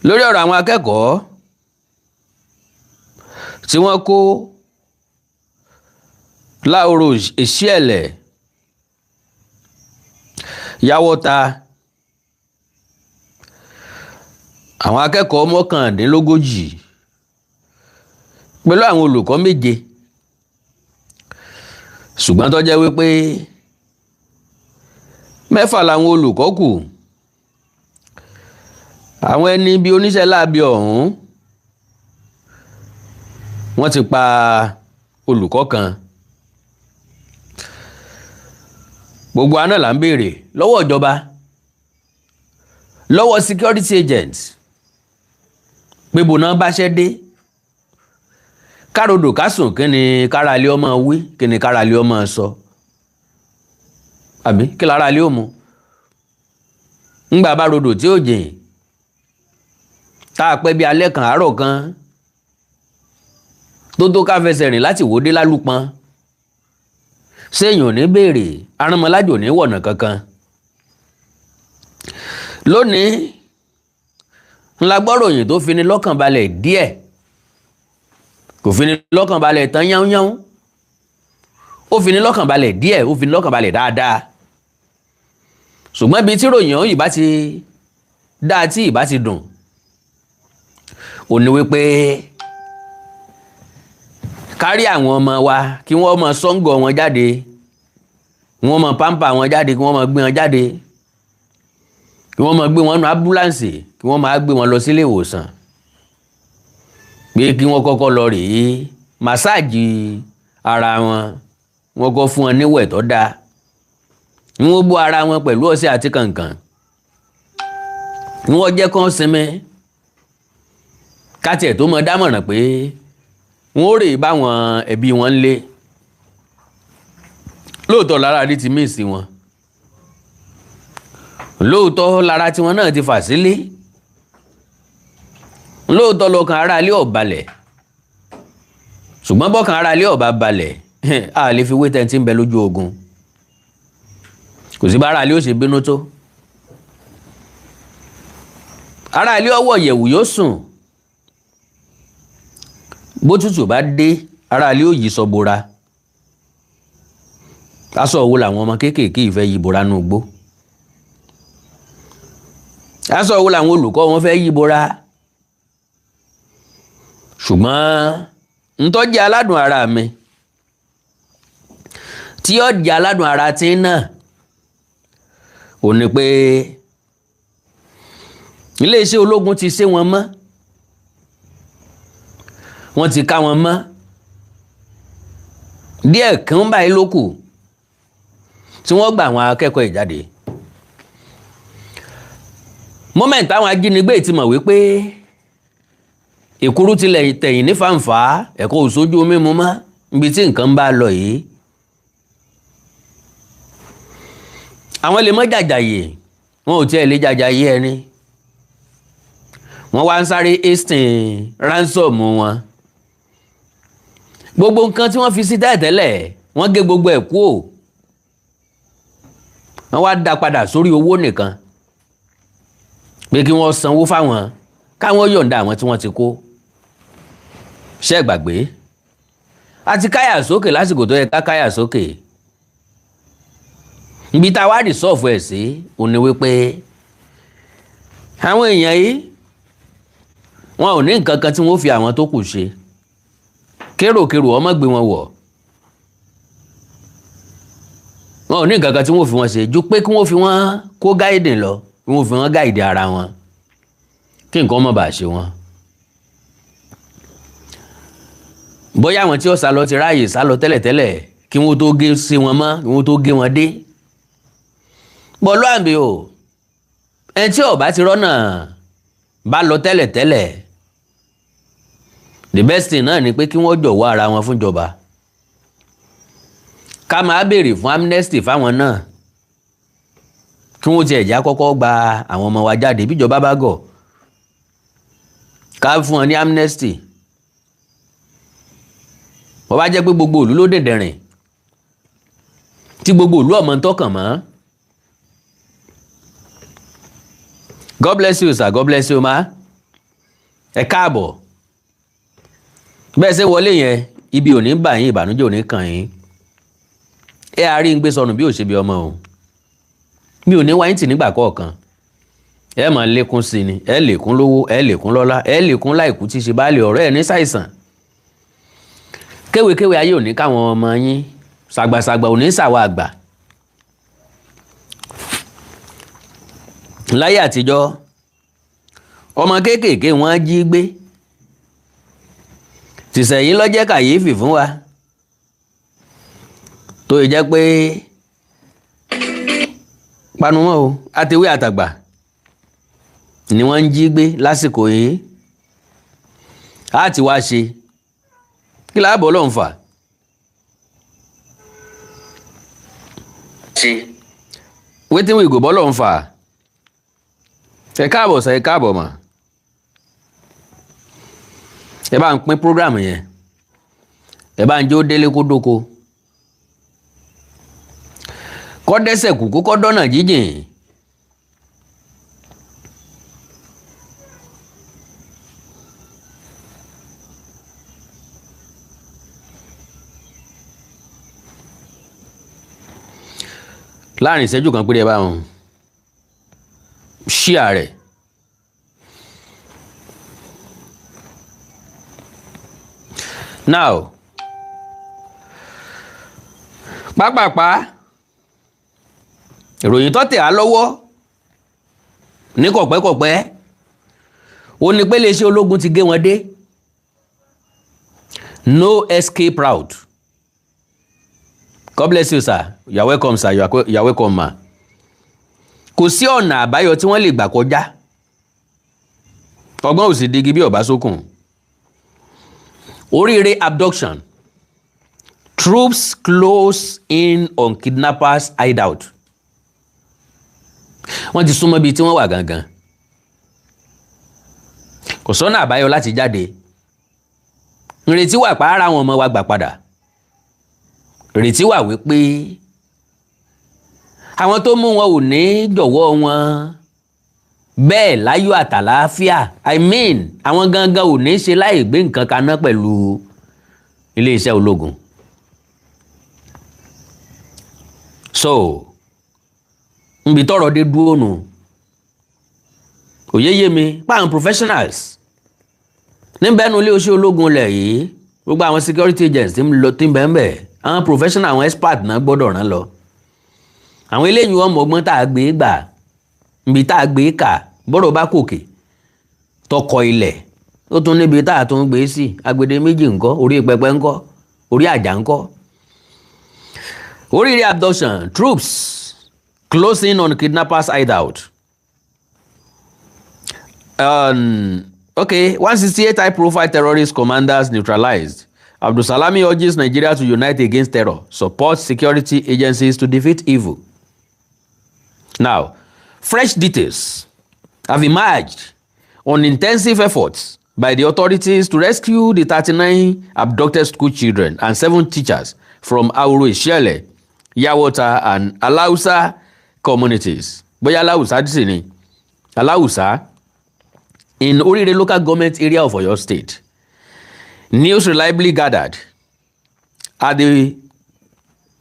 Lórí ọ̀rọ̀ àwọn akẹ́kọ̀ọ́ tí wọ́n kó Láòrò Èṣíẹ̀lẹ̀, Yàwọ́ta, àwọn akẹ́kọ̀ọ́ 39 pẹ̀lú àwọn olùkọ́ 7, ṣùgbọ́n tó jẹ́ wípé 6 làwọn olùkọ́ kù. Àwọn ẹni bíi oníṣẹ́ láabi ọ̀hún wọ́n ti pa olùkọ́ kan. Gbogbo àná là ń béèrè lọ́wọ́ ìjọba, lọ́wọ́ security agents pé bòná báṣẹ́ dé, károdò kásùn, kí ni káralé ọmọ wí, kí ni káralé ọmọ sọ, àbí kí lára lé ó mu ńgbà bá rodò tí ó jìn tá a pẹ́ bí alẹ́ kan àárọ̀ kan tó tó ká fẹsẹ̀ rìn láti wò dé lálùpọ̀n, séèyàn ò ní béèrè, aránmọlájò ò ní wọ̀nà kankan. Lónìí ńlá gbọ́ròyìn tó fini lọ́kàn balẹ̀ díẹ̀, kò fini lọ́kàn balẹ̀ tán yánnyán, ó fini lọ́kàn balẹ̀ díẹ̀, ó fini lọ́kàn balẹ̀ dáadáa. Ṣùgbọ́n ibi tí ròyìn ọ̀hún ìbá ti dáa tí ìbá ti dùn ò ní wípé kárí àwọn ọmọ wa kí wọ́n mọ sọ́ngọ̀ wọn jáde, wọ́n mọ pampa wọn jáde, kí wọ́n mọ gbé wọn jáde, kí wọ́n mọ gbé wọn nu ambulance, kí wọ́n máa gbé wọn lọ sílé ìwòsàn, pé kí wọ́n kọ́kọ́ lọ rèé màsáàjì ara wọn, wọ́n kọ́ fún wọn níwẹ̀ tó dáa, wọ́n bó ara wọn pẹ̀lú ọṣẹ àti kànkàn, wọ́n jẹ́ kán sinmi kátiẹ̀ tó mọ dámọ̀ràn pé wọ́n ó rè báwọn ẹbí wọn lé. Lóòótọ́ lára rí ti míìsì wọn, lóòótọ́ lára tiwọn náà ti fà sílé, lóòótọ́ lọ́kàn ara ilé ò balẹ̀, ṣùgbọ́n bọ́kàn ara ilé ò bá balẹ̀, a lè fi wé tẹ́ntì ń bẹ lójú ogun. Kò sí bá ara ilé ó ṣe bínú tó, ara ilé ọwọ́ yẹ̀wù yóò sùn, bó tútù bá dé ara ilé ó yí sọ bora. Aṣọ wo làwọn ọmọ kéékèèké yìí fẹ́ yí bora nù gbó? Aṣọ wo làwọn olùkọ́ wọn fẹ́ yí bora? Ṣùgbọ́n ntọ́jú aládùn ara mi tí ó jẹ́ aládùn ara tí náà ò ní pé iléeṣẹ́ ológun ti ṣe wọn mọ́, wọ́n ti ká wọn mọ́ díẹ̀ kan báyìí ló kù tí wọ́n gba àwọn akẹ́kọ̀ọ́ ìjáde. Moment táwọn ajínigbé ti mọ̀ wípé èkúrú tilẹ̀ tẹ̀yìn ní fàǹfà, ẹ̀kọ́ òṣojú mímu mọ́ níbi tí nǹkan bá lọ yìí, àwọn lè mọ́ jàjàyè, wọn ò tiẹ̀ lè jàjàyè ẹni, wọ́n wá ń sáré hasten ransom wọn. Gbogbo nǹkan tí wọ́n fi sí tẹ́lẹ̀tẹ́lẹ̀ wọ́n gé gbogbo ẹ̀ kúò, wọ́n wá dá padà sórí owó nìkan pé kí wọ́n sanwó fáwọn káwọn yọ̀ǹda àwọn tí wọ́n ti kó. Ṣé gbàgbé a ti káyà sókè lásìkò tó yẹ ká káyà sókè. Ibi tá a wá rìsọ́ọ̀fù ẹ̀ sí òun ni wípé àwọn èèyàn yìí wọn ò ní nǹkan kan tí wọ́n fi àwọn tó kù ṣe, kéròkérò ọmọ gbé wọn wọ̀, wọn ò ní nǹkan kan tí wọ́n fi wọn ṣe ju pé kí wọ́n fi wọn kó gáìdì lọ, kí wọ́n fi wọn gáìdì ara wọn kí nǹkan má bàa ṣe wọn. Bóyá àwọn tí ó sá lọ ti ráàyè sá lọ tẹ́lẹ̀tẹ́lẹ̀ kí wọ́n tó gé sí wọn mọ́, kí wọ́n tó gé wọn dé. Bọ́lú àmì o, ẹni tí ó bá ti rọ́nà bá lọ tẹ́lẹ̀tẹ́lẹ̀, the best thing náà ni pé kí wọ́n jọ̀wọ́ ara wọn fúnjọba, ká máa béèrè fún amnesty fáwọn náà, kí wọ́n tiẹ̀ já kọ́kọ́ gba àwọn ọmọ wa jáde bíjọba bá gọ̀, ká fún wọn ní amnesty. Wọ́n bá jẹ́ pé gbogbo ìlú ló dẹ̀dẹ̀rìn tí gbogbo ìlú ọmọ ń tọkàn mọ́. God bless you sir, God bless you ma. Ẹ káàbọ̀. Bẹ́ẹ̀ ṣe wọlé yẹn, ibi ò ní bà yín, ìbànújẹ́ ò ní kàn yín. Ẹ àárín ń gbé sọnù bí ò ṣe bí ọmọ o. Mi ò ní wáyé tì nígbà kọ̀ọ̀kan. Ẹ máa lékún sí ni, ẹ lékún lówó, ẹ lékún lọ́lá, ẹ lékún láìkú tí ṣe báàlì ọ̀rọ̀ ẹ ní ṣàìsàn. Kéwékéwé ayé ò ní káwọn ọmọ yín, ṣàgbàṣàgbà ò ní ṣàwọ̀ àgbà. Láyé àtijọ́, ọmọ kéékèèké wọ́n jí gbé. Tìṣẹ̀yìn ló jẹ́ kàyéfì fún wa, tó yẹ jẹ́ pé panumọ́ o, àtẹ̀wé àtàgbà ni wọ́n ń jí gbé lásìkò yìí. Á ti wá ṣe kí láàbọ̀ ló ń fà. Ṣe. Wetin we go bọ́ ló ń fà. Ẹ káàbọ̀ sir, ẹ káàbọ̀ mà. Ẹ bá ń pín program yẹn, ẹ bá ń jó délé kó dóko, kọ́ dẹ́sẹ̀ kúkú, kọ́ dọ́nà jíjìn. Láàrin ìṣẹ́jú kan péré, ẹ bá wọn ṣíà rẹ̀. Now, pápápá, ìròyìn tó tẹ̀ á lọ́wọ́ ní kọ̀pẹ́kọ̀pẹ́ ó ní pé iléeṣẹ́ ológun ti gé wọn dé, no escape route. God bless you, sir. You are welcome, sir. You are welcome, ma. Kò sí ọ̀nà àbáyọ tí wọ́n lè gbà kọjá. Ọgbọ́n ò sì digi bí ọ̀bá sókùn. Oríire abduction: troops close in on kidnappers' hideout. Wọ́n ti súnmọ́ ibi tí wọ́n wà gangan. Kò sọ́nà àbáyọ láti jáde. Ìrètí wà pa ara àwọn ọmọ wa gbà padà. Ìrètí wà wípé àwọn tó mú wọn ò ní jọ̀wọ́ wọn bẹ́ẹ̀ láyọ̀ àtàlàáfíà. I mean, àwọn gangan ò ní ṣe láì gbé nǹkan kaná pẹ̀lú iléeṣẹ́ ológun. So nbi tọ́rọ̀ dé dúró nù, òye yé mi pa àwọn professionals níbẹ̀nu iléeṣẹ́ ológun lẹ̀ yìí, gbogbo àwọn security agents tí ń lọ tí ń bẹ̀ ń bẹ̀, àwọn professional, àwọn expert náà gbọ́dọ̀ rán lọ. Àwọn eléyìí wọn mọ ọgbọ́n tá a gbé gbà, níbi tá a gbé kà, bọ́rọ̀ bá kòkè tọkọ ilẹ̀, ó tún níbi tá a tún gbé sí agbede méjì ńkọ́, orí pẹpẹ ńkọ́, orí àjà ńkọ́. Oríire abduction: troops closing on kidnappers' hideout. Okay, 168 high-profile terrorist commanders neutralized. Abdulsalami urges Nigeria to unite against terror, support security agencies to defeat evil. Now, fresh details have emerged on intensive efforts by the authorities to rescue the 39 abducted school children and 7 teachers from Auro Isiele, Yawota and Alausa communities. Bóyá Alausa sì ni Alausa in Orire Local Government Area of Oyo State. News reliably gathered are the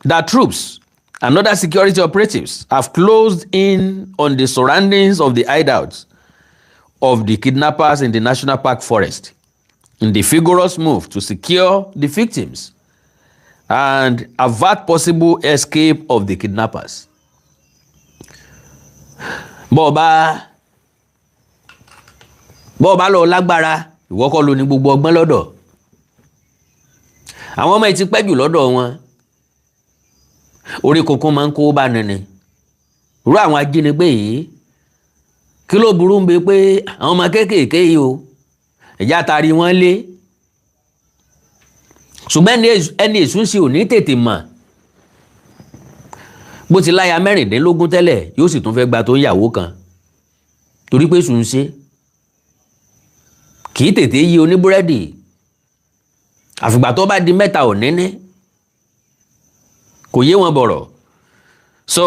that troops and other security operatives have closed in on the surroundings of the hideouts of the kidnappers in the National Park forest in the vigorous move to secure the victims and avert possible escape of the kidnappers. Bọ́ ọ bá lọ lágbára, ìwọ kọ́ ló ní gbogbo ọgbọ́n lọ́dọ̀. Àwọn ọmọ yìí ti pẹ́ jù lọ́dọ̀ wọn. Orí kunkun máa ń kó bá nini irú àwọn ajínigbé yìí. Kí ló burú ń bẹ pé àwọn ọmọ kéékèèké yìí o, ẹ̀já tari wọn lé? Ṣùgbọ́n ẹni èṣù ń ṣe ò ní tètè mọ̀. Bó ti láya 16 tẹ́lẹ̀, yóò sì tún fẹ́ gba tó ń yàwó kan, torí pé èṣù ń ṣe kì í tètè yí oníbúrẹ́dì, àfìgbà tó bá di mẹ́ta ò níní kò yé wọn bọ̀rọ̀. So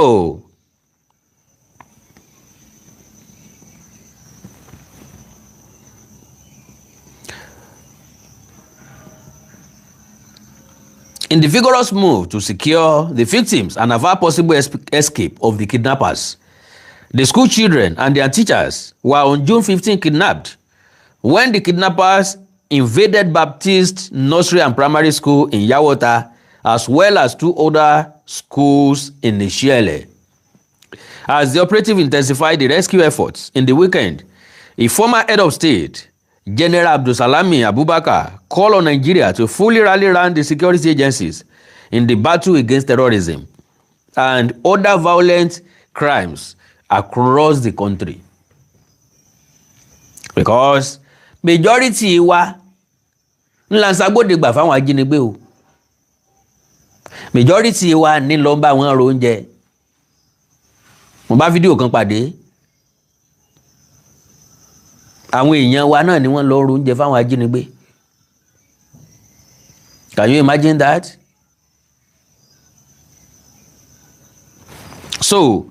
In the vigorous move to secure the victims and avert possible escape of the kidnappers, the school children and their teachers were on June 15 kidnapped when the kidnappers invaded Baptist Nursery and Primary School in Yawota, as well as two other schools in Ishiele. As the operative intensified the rescue efforts in the weekend, a former head of state, General Abdulsalami Abubakar, called on Nigeria to fully rally round the security agencies in the battle against terrorism and other violent crimes across the country. Because majority wa ńlá ń ṣagbódegbà fáwọn ajínigbé o. Majority wa ní lọ ń bá wọn ro oúnjẹ. Mo bá fídíò kan pàdé, àwọn èèyàn wa náà ni wọ́n lọ ro oúnjẹ fáwọn ajínigbé. Can you imagine that? So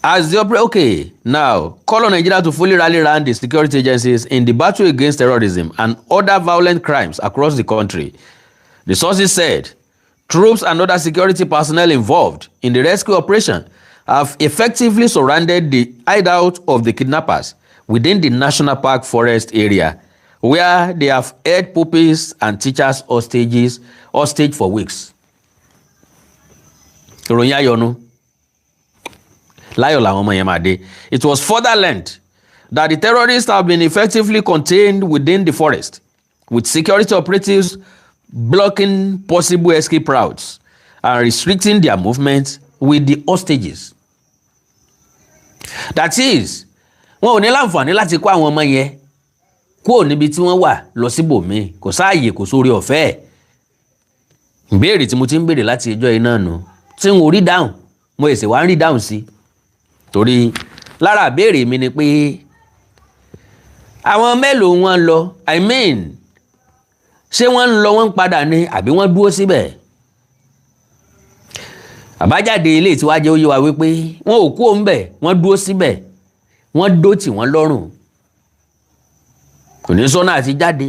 as the okay, now call on Nigeria to fully rally round the security agencies in the battle against terrorism and other violent crimes across the country. The sources said troops and other security personnel involved in the rescue operation have effectively surrounded the hideout of the kidnappers within the National Park forest area, where they have held pupils and teachers hostage for weeks. Ìròyìn ayọ̀nu láyọ̀ làwọn ọmọ yẹn máa dé. It was further learned that the terrorists have been effectively contained within the forest, with security operatives blocking possible escape routes and restricting their movement with the hostages. That is, wọn ò ní láǹfààní láti kó àwọn ọmọ yẹn kúrò níbi tí wọ́n wà lọ síbòmíì. Kò sáàyè, kò sórí ọ̀fẹ́ ẹ̀. Ìbéèrè tí mo ti ń béèrè láti ìjọ iná nu tí n ò rí dáhùn, mo èsì wá ń rí dáhùn sí, torí lára ìbéèrè mi ni pé àwọn mélòó wọn lọ? I mean, ṣé wọ́n ń lọ, wọ́n ń padà ni, àbí wọ́n dúró síbẹ̀? Àbájáde ilé tí wàá jẹ́ ó yé wa wípé wọn ò kú òun bẹ̀, wọ́n dúró síbẹ̀, wọ́n dó tì wọ́n lọ́rùn. Kò ní sọ́nà àti jáde,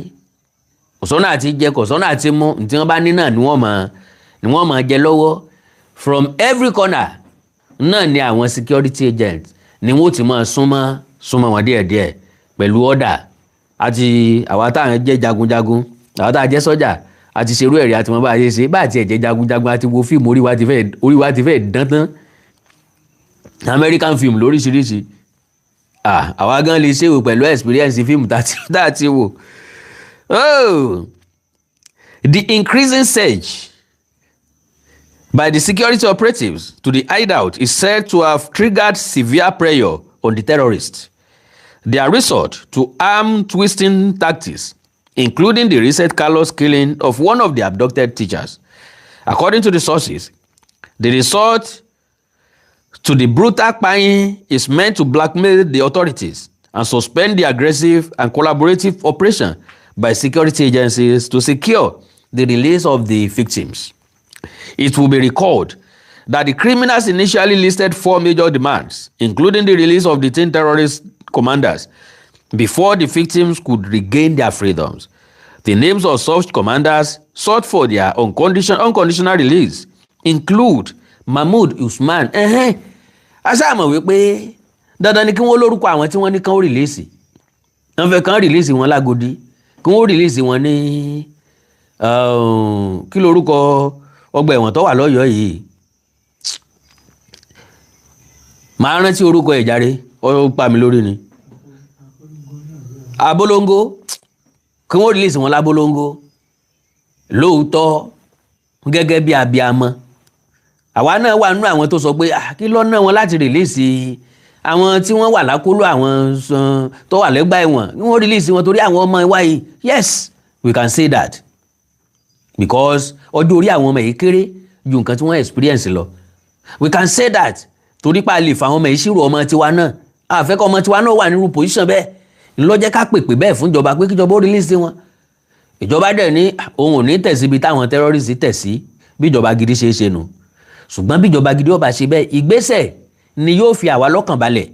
kò sọ́nà àti jẹ, kò sọ́nà àti mú. Ní tí wọ́n bá ní náà ni wọ́n máa jẹ lọ́wọ́. From every corner náà ni àwọn security agents ni wọ́n ti máa súnmọ́ súnmọ́ wọn díẹ̀díẹ̀ pẹ̀lú ọ̀dà àti àwa tá à ń jẹ́ jagunjagun, àwa tá à jẹ́ sọ́jà àti ṣerú ẹ̀rí àti wọn bá a ṣe ṣe bá àti ẹ̀jẹ̀ jagunjagun àti wo fíìmù, orí wa ti fẹ́ dán tán, American film lóríṣiríṣi. Àwa gan lè ṣèwò pẹ̀lú experience fíìmù tá a ti wò. Oh, the increasing surge by the security operatives to the hideout is said to have triggered severe pressure on the terrorists. Their resort to arm twisting tactics, including the recent callous killing of one of the abducted teachers. According to the sources, the resort to the brutal buying is meant to blackmail the authorities and suspend the aggressive and collaborative operation by security agencies to secure the release of the victims. It will be recalled that the criminals initially listed four major demands, including the release of detained terrorist commanders, before the victims could regain their freedoms. The names of such commanders sought for their unconditional release include Mahmood Usman. Ẹ̀hẹ́n, a ṣáà mọ̀ wípé dandan ni kí wọ́n lórúkọ àwọn tí wọ́n ní kán ó release. Wọ́n fẹ́ kán release wọn lágodi, kí wọ́n release wọn ní kí lórúkọ ọgbà ẹ̀wọ̀n tó wà lọ́yọ̀ọ́ yìí? Màá rántí orúkọ ẹ̀ jàre, ó pa mi lórí ni. Abolongo, kí wọ́n release wọn lábolongo. Lóòótọ́, gẹ́gẹ́ bí abiamọ, àwa náà wà nínú àwọn tó sọ pé kí lọ́nà wọn láti release àwọn tí wọ́n wà lákọlò, àwọn tó wà lẹ́gbà ẹ̀wọ̀n, kí wọ́n release wọn torí àwọn ọmọ wa yìí. Yes, we can say that because ọjọ́ orí àwọn ọmọ yìí kéré ju nǹkan tí wọ́n experience lọ. We can say that torí pa lè fa àwọn ọmọ yìí ṣírò ọmọ tiwa náà, àfẹ́kọ́ ọmọ tiwa náà wà nírú position bẹ́ẹ̀ ńlọ́jẹ́ ká pèpè bẹ́ẹ̀ fún ìjọba pé kíjọba ó release wọn. Ìjọba dẹ̀ ní òun ò ní tẹ̀ síbi táwọn terrorist tẹ̀ sí. Bí ìjọba gidi ṣe é ṣe nù. Ṣùgbọ́n bí ìjọba gidi ó bá ṣe bẹ́ẹ̀, ìgbésẹ̀ ni yóò fi àwa lọ́kàn balẹ̀.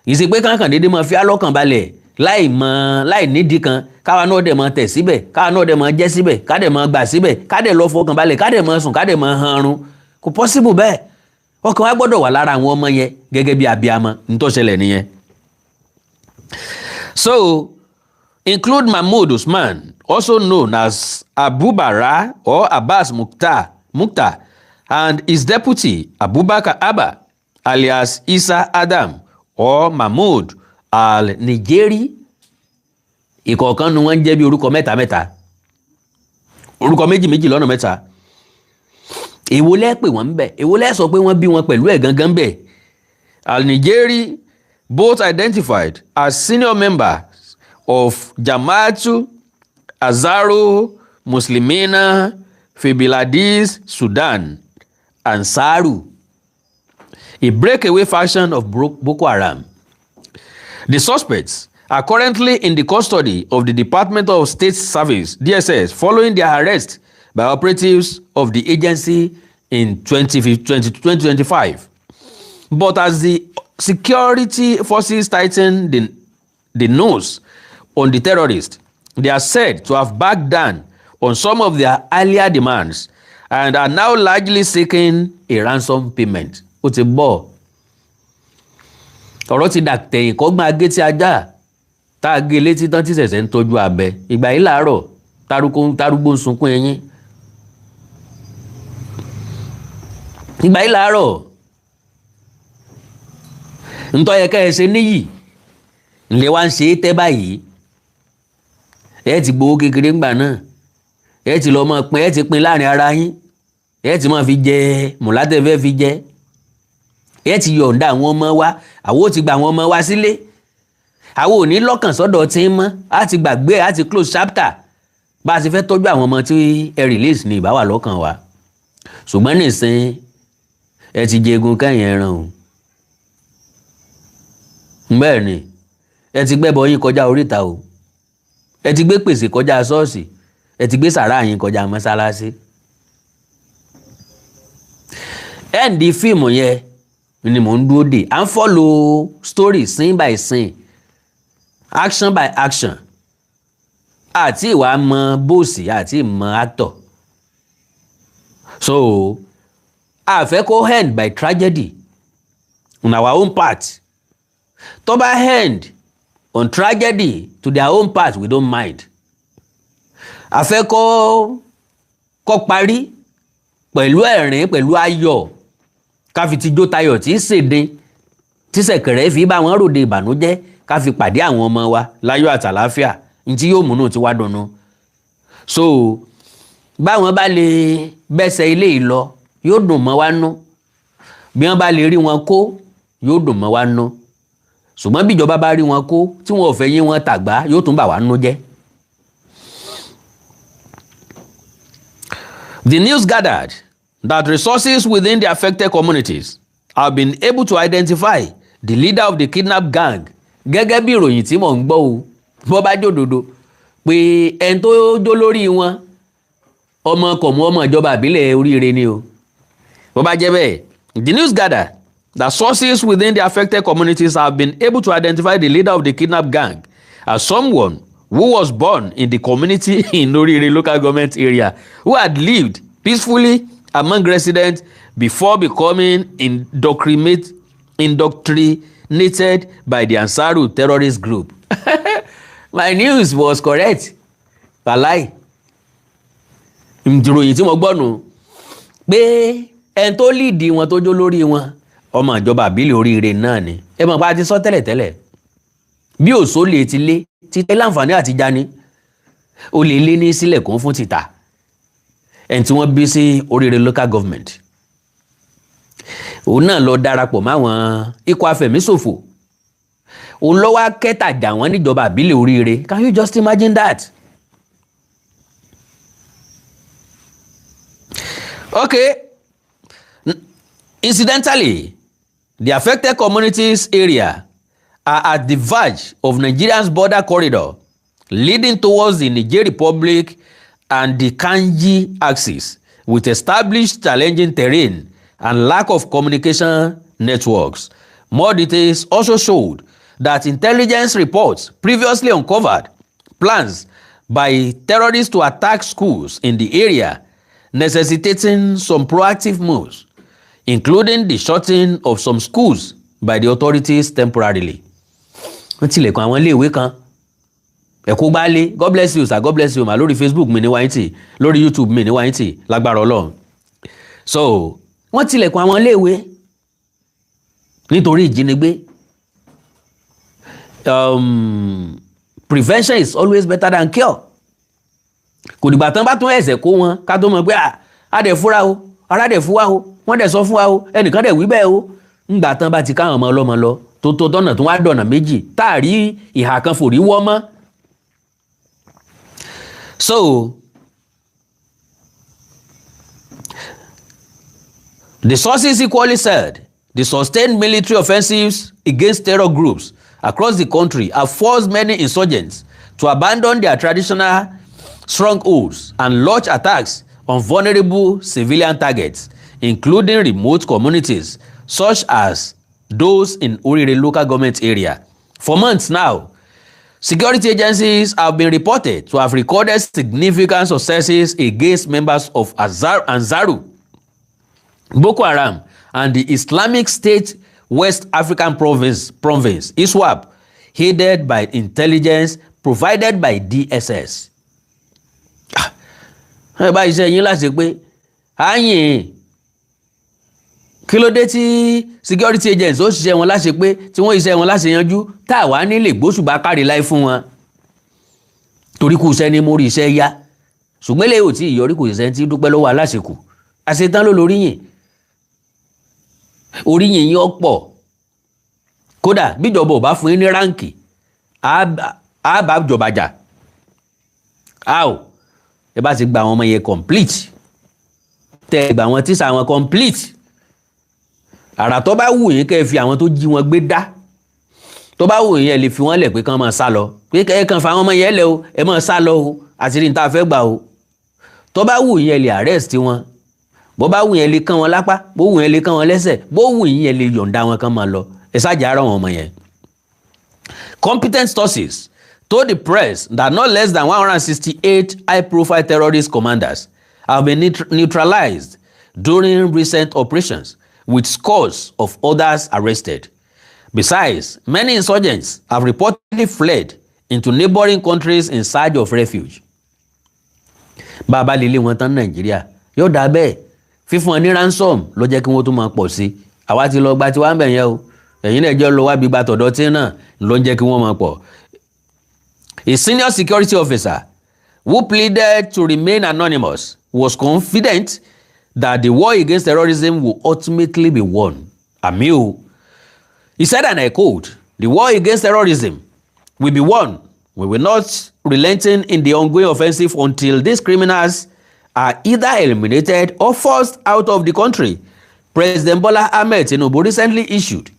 Ìsì pé kankan déédéé máa fi á lọ́kàn balẹ̀ láì mọ láì nídìí kan, káwa náà dẹ̀ máa tẹ̀ síbẹ̀, káwa náà dẹ̀ máa jẹ́ síbẹ̀, ká dẹ̀ máa gbà síbẹ̀, ká dẹ̀ lọ fọkàn balẹ̀, ká dẹ̀ máa sùn, ká dẹ̀ máa hanrun. Kò possible bẹ́ẹ̀. Ọkàn wa gbọ́dọ̀ wà lára àwọn ọmọ yẹn gẹ́gẹ́ bí abiyamọ. Ní tó ṣẹlẹ̀ nìyẹn. So include Mahmood Usman, also known as Abu Bara or Abbas Mukhtar, and his deputy Abubakar Abba, alias Isa Adam or Mahmood Al-Nigeri. Ìkọ̀ọ̀kan nu wọ́n ń jẹ́ bí orúkọ mẹ́ta mẹ́ta, orúkọ méjì méjì lọ́nà mẹ́ta. Èwo lẹ́ pè wọ́n ń bẹ̀? Èwo lẹ́ sọ pé wọ́n bí wọn pẹ̀lú ẹ̀ gangan bẹ̀? Al-Nigeri, both identified as senior members of Jama'atu Ansarul Muslimina Fibiladis Sudan, Ansaru, a breakaway faction of Boko Haram. The suspects are currently in the custody of the Department of State Service, DSS, following their arrest by operatives of the agency in 2025. But as the security forces tighten the noose on the terrorists, they are said to have backed down on some of their earlier demands and are now largely seeking a ransom payment. Ó ti bọ̀, ọ̀rọ̀ ti dà tẹ̀yìn kọ́gbọ́n agé tí ajá tá a gé létí tán tí ṣẹ̀ṣẹ̀ ń tọ́jú abẹ. Ìgbà yìí làárọ̀ tarúgbó ń sunkún ẹyín. Ìgbà yìí làárọ̀ ntọ́ yẹ ká ẹ ṣe níyì ńlẹ̀ wá ń ṣe é tẹ́ báyìí. Ẹ ti gbowó kékeré ńgbà náà, ẹ ti lọ́ọ́ máa pín, ẹ ti pín láàrin ara yín, ẹ ti máa fi jẹ mùlátẹ́fẹ́ fi jẹ, ẹ ti yọ̀ǹda àwọn ọmọ wa. Àwọn ò ti gba àwọn ọmọ wa sílé, àwọn ò ní lọ́kàn sọ́dọ̀ tí ń mọ́. Á ti gbàgbé, á ti close chapter. Bá a ti fẹ́ tọ́jú àwọn ọmọ tí ẹ release ní ìbá wà lọ́kàn wa. Ṣùgbọ́n nísìn ẹ ti jẹgun kẹ́yìn ẹran o. Bẹ́ẹ̀ ni, ẹ ti gbẹ́bọ yín kọjá oríta o, ẹ ti gbé pèsè kọjá ṣọ́ọ̀ṣì, ẹ ti gbé sàrá yín kọjá mọ́sálásí. Ẹ̀ǹdí fíìmù yẹn ni mò ń dúró dè. À ń follow story scene by scene, action by action. Àti ìwà mọ bóòsì àti ìmọ̀ actor, so a fẹ́ kó end by tragedy on our own part. Tó bá end on tragedy to their own part, we don't mind. A fẹ́ kó parí pẹ̀lú ẹ̀rín, pẹ̀lú ayọ̀, ká fi tijó tayọ̀ tí í ṣèdè tí ṣẹ̀kẹ̀rẹ̀ fi bá wọn ròde ìbànújẹ́, ká fi pàdé àwọn ọmọ wa láyọ̀ àtàláfíà, ntí yóò múnú tí wá dunnú. So báwọn bá lè bẹ́sẹ̀ ilé yìí lọ, yóò dùn mọ́ wa nú. Bí wọ́n bá lè rí wọn kó, yóò dùn mọ́ wa nú. Ṣùgbọ́n bí ìjọba bá rí wọn kó tí wọn ò fẹ́ yín wọn tàgbá, yóò tún bà wá nú jẹ́. The news gathered that resources within the affected communities have been able to identify the leader of the kidnap gang. Gẹ́gẹ́ bí ìròyìn tí mò ń gbọ́ o, bó bá jòdòdò pé ẹni tó jó lórí wọn, ọmọ kọ̀mú, ọmọ ìjọba àbílẹ̀ Oríire ni o. Bó bá jẹ́ bẹ́ẹ̀, the news gathered that sources within the affected communities have been able to identify the leader of the kidnap gang as someone who was born in the community in Orire Local Government Area, who had lived peacefully among residents before becoming indoctrinated by the Ansaru terrorist group. My news was correct. Wàláì, ìròyìn tí mo gbọ́ nù pé ẹni tó líìdì wọn, tó jó lórí wọn, ọmọ ìjọba àbílẹ̀ Oríire náà ni. Ẹ mọ̀ pé a ti sọ tẹ́lẹ̀tẹ́lẹ̀, bí òṣó lè ti lé títẹ́ láǹfààní àti jani, ó lè lé ní sílẹ̀ kún fún títà. Ẹni tí wọ́n bí sí Oríire Local Government, òun náà lọ darapọ̀ máwọn ikọ̀ afẹ̀míṣòfò, òun ló wá kẹ́tàjà wọ́n níjọba àbílẹ̀ Oríire. Can you just imagine that? Okay. Incidentally, the affected communities area are at the verge of Nigeria's border corridor leading towards the Niger Republic and the Kanji axis, with established challenging terrain and lack of communication networks. More details also showed that intelligence reports previously uncovered plans by terrorists to attack schools in the area, necessitating some proactive moves, including the shutting of some schools by the authorities temporarily. Wọ́n tilẹ̀kùn àwọn iléèwé kan. Ẹ̀kú gbálé. God bless you, sir. God bless you, ma. Lórí Facebook mi ní wáyìntì, lórí YouTube mi ní wáyìntì, lágbára Ọlọ́run. So wọ́n tilẹ̀kùn àwọn iléèwé nítorí ìjínigbé. Prevention is always better than cure. Kò dìgbà tán bá tún ẹ̀sẹ̀ kó wọn ká tó mọ̀ pé à dẹ̀ fúra o, ara dẹ̀ fún wa o, wọ́n dẹ̀ sọ fún wa o, ẹnìkan dẹ̀ wí bẹ́ẹ̀ o. Ńgbà tán bá ti káwọn ọmọ ọlọ́mọ lọ tó tó dọ́nà tó wá dọ̀nà méjì tá a rí ìhà kan fòrí wọ́ mọ́. So the sources equally said the sustained military offensives against terror groups across the country have forced many insurgents to abandon their traditional strongholds and launch attacks on vulnerable civilian targets, including remote communities such as those in Orire Local Government Area. For months now, security agencies have been reported to have recorded significant successes against members of Ansaru, Boko Haram, and the Islamic State West African Province, ISWAP, aided by intelligence provided by DSS. Ẹ bá iṣẹ́ yín láti pé àyìn, kí ló dé tí security agents ó ṣiṣẹ́ wọn láṣẹ pé tí wọ́n iṣẹ́ wọn láṣẹ yanjú, tá a wà nílé gbóṣùbà kárí láì fún wọn, torí kù iṣẹ́ ní mórí iṣẹ́ yá, ṣùgbọ́n eléyìí ò tí ì yọrí. Kò ṣiṣẹ́ tí dúpẹ́ lọ́wọ́ aláṣekù àṣetán ló lóríyìn, oríyìn yín ọ̀pọ̀. Kódà bíjọba ò bá fún yín ní rank, á bá jọba jà á ò. Ẹ bá ti gba àwọn ọmọ yẹn complete, tẹ ẹ gba àwọn tíṣà wọn complete, àrà tó bá wù yín kẹ́ ẹ fi àwọn tó jí wọn gbé dá, tó bá wù yín, ẹ lè fi wọ́n lẹ̀ pé kán máa sá lọ, pé ẹ kàn fa àwọn ọmọ yẹn lẹ̀ o, ẹ máa sá lọ o, àti rí ní tá a fẹ́ gbà o. Tó bá wù yín, ẹ lè arrest wọn. Bó bá wù yín, ẹ lè kán wọn lápá. Bó wù yín, ẹ lè kán wọn lẹ́sẹ̀. Bó wù yín, ẹ lè yọ̀ǹda wọn kán máa lọ. Ẹ ṣáàjà ara wọn ọmọ yẹn. Competent sources told the press that not less than 168 high-profile terrorist commanders have been neutralized during recent operations, with scores of others arrested. Besides, many insurgents have reportedly fled into neighboring countries in search of refuge. Bàbá lè lé wọn tán Nàìjíríà, yóò dá bẹ́ẹ̀. Fífún wọn ní ransom ló jẹ́ kí wọ́n tún máa pọ̀ sí i. Àwa ti lọ gba tiwa ń bẹ̀ yẹn o, ẹ̀yin náà jẹ́ lọ wá bí gba tọ̀dọ̀ tí náà ló ń jẹ́ kí wọ́n máa pọ̀. A senior security officer who pleaded to remain anonymous was confident that the war against terrorism will ultimately be won. Àmín o. He said, and I quote, "The war against terrorism will be won. We will not relenting in the ongoing offensive until these criminals are either eliminated or forced out of the country. President Bola Ahmed Tinubu recently issued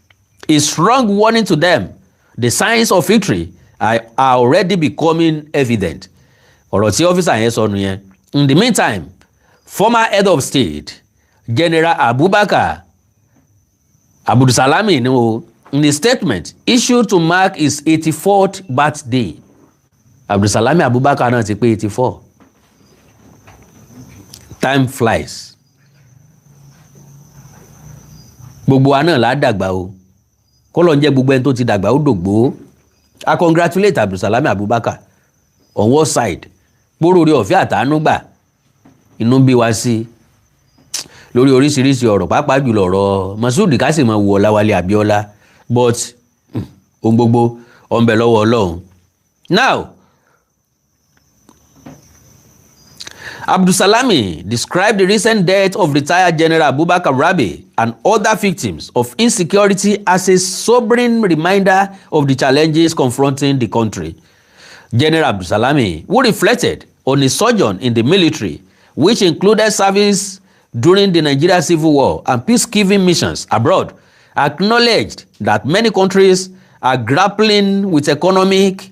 a strong warning to them. The signs of victory are already becoming evident." Ọ̀rọ̀ tí officer yẹn sọ nìyẹn. In the meantime, former head of state General Abubakar Abdulsalami ni o, in a statement issued to mark his 84th birthday, Abdulsalami Abubakar náà ti pé 84. Time flies. Gbogbo wa náà là á dàgbà o, kọ́lọ̀ ń jẹ́ gbogbo ẹni tó ti dàgbà ó dògbó. I congratulate Abdulsalami Abubakar on one side gbóró orí ọ̀fẹ́ àtàánú gbà. Inú bí wa sí lórí oríṣiríṣi ọ̀rọ̀, pàápàá jùlọ ọ̀rọ̀ Masud Kásìmọ̀ wù Ọláwálé Abíọ́lá, but ohun gbogbo ó ń bẹ lọ́wọ́ Ọlọ́run. Now, Abdulsalami described the recent death of retired General Abubakar Rabe and other victims of insecurity as a sobering reminder of the challenges confronting the country. General Abdulsalami, who reflected on his sojourn in the military, which included service during the Nigeria Civil War and peacekeeping missions abroad, acknowledged that many countries are grappling with economic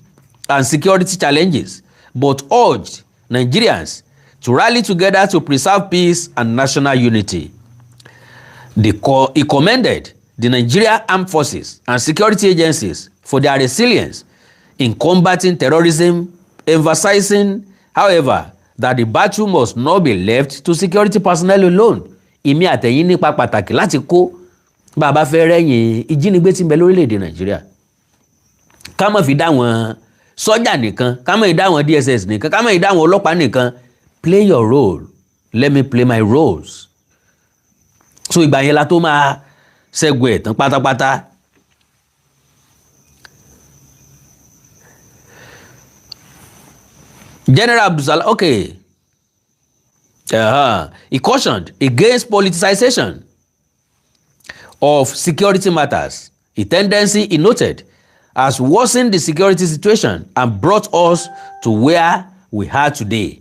and security challenges, but urged Nigerians to rally together to preserve peace and national unity. He commended the Nigeria Armed Forces and security agencies for their resilience in combating terrorism, emphasizing, however, that the battle must not be left to security personnel alone. Èmi àtẹ̀yin nípa pàtàkì láti kó bá a bá fẹ́ rẹ́yìn ìjínigbé tí ń bẹ lórílẹ̀‐èdè Nàìjíríà. Ká má fi dá wọn sọ́jà nìkan, ká má fi dá wọn DSS nìkan, ká má fi dá wọn ọlọ́pàá nìkan. Play your role, let me play my roles. So ìgbà yẹn la tó máa ṣẹ́gun ẹ̀ tán pátápátá. General Abdulsalam, okay. He cautioned against politicization of security matters, a tendency he noted has worsened the security situation and brought us to where we are today.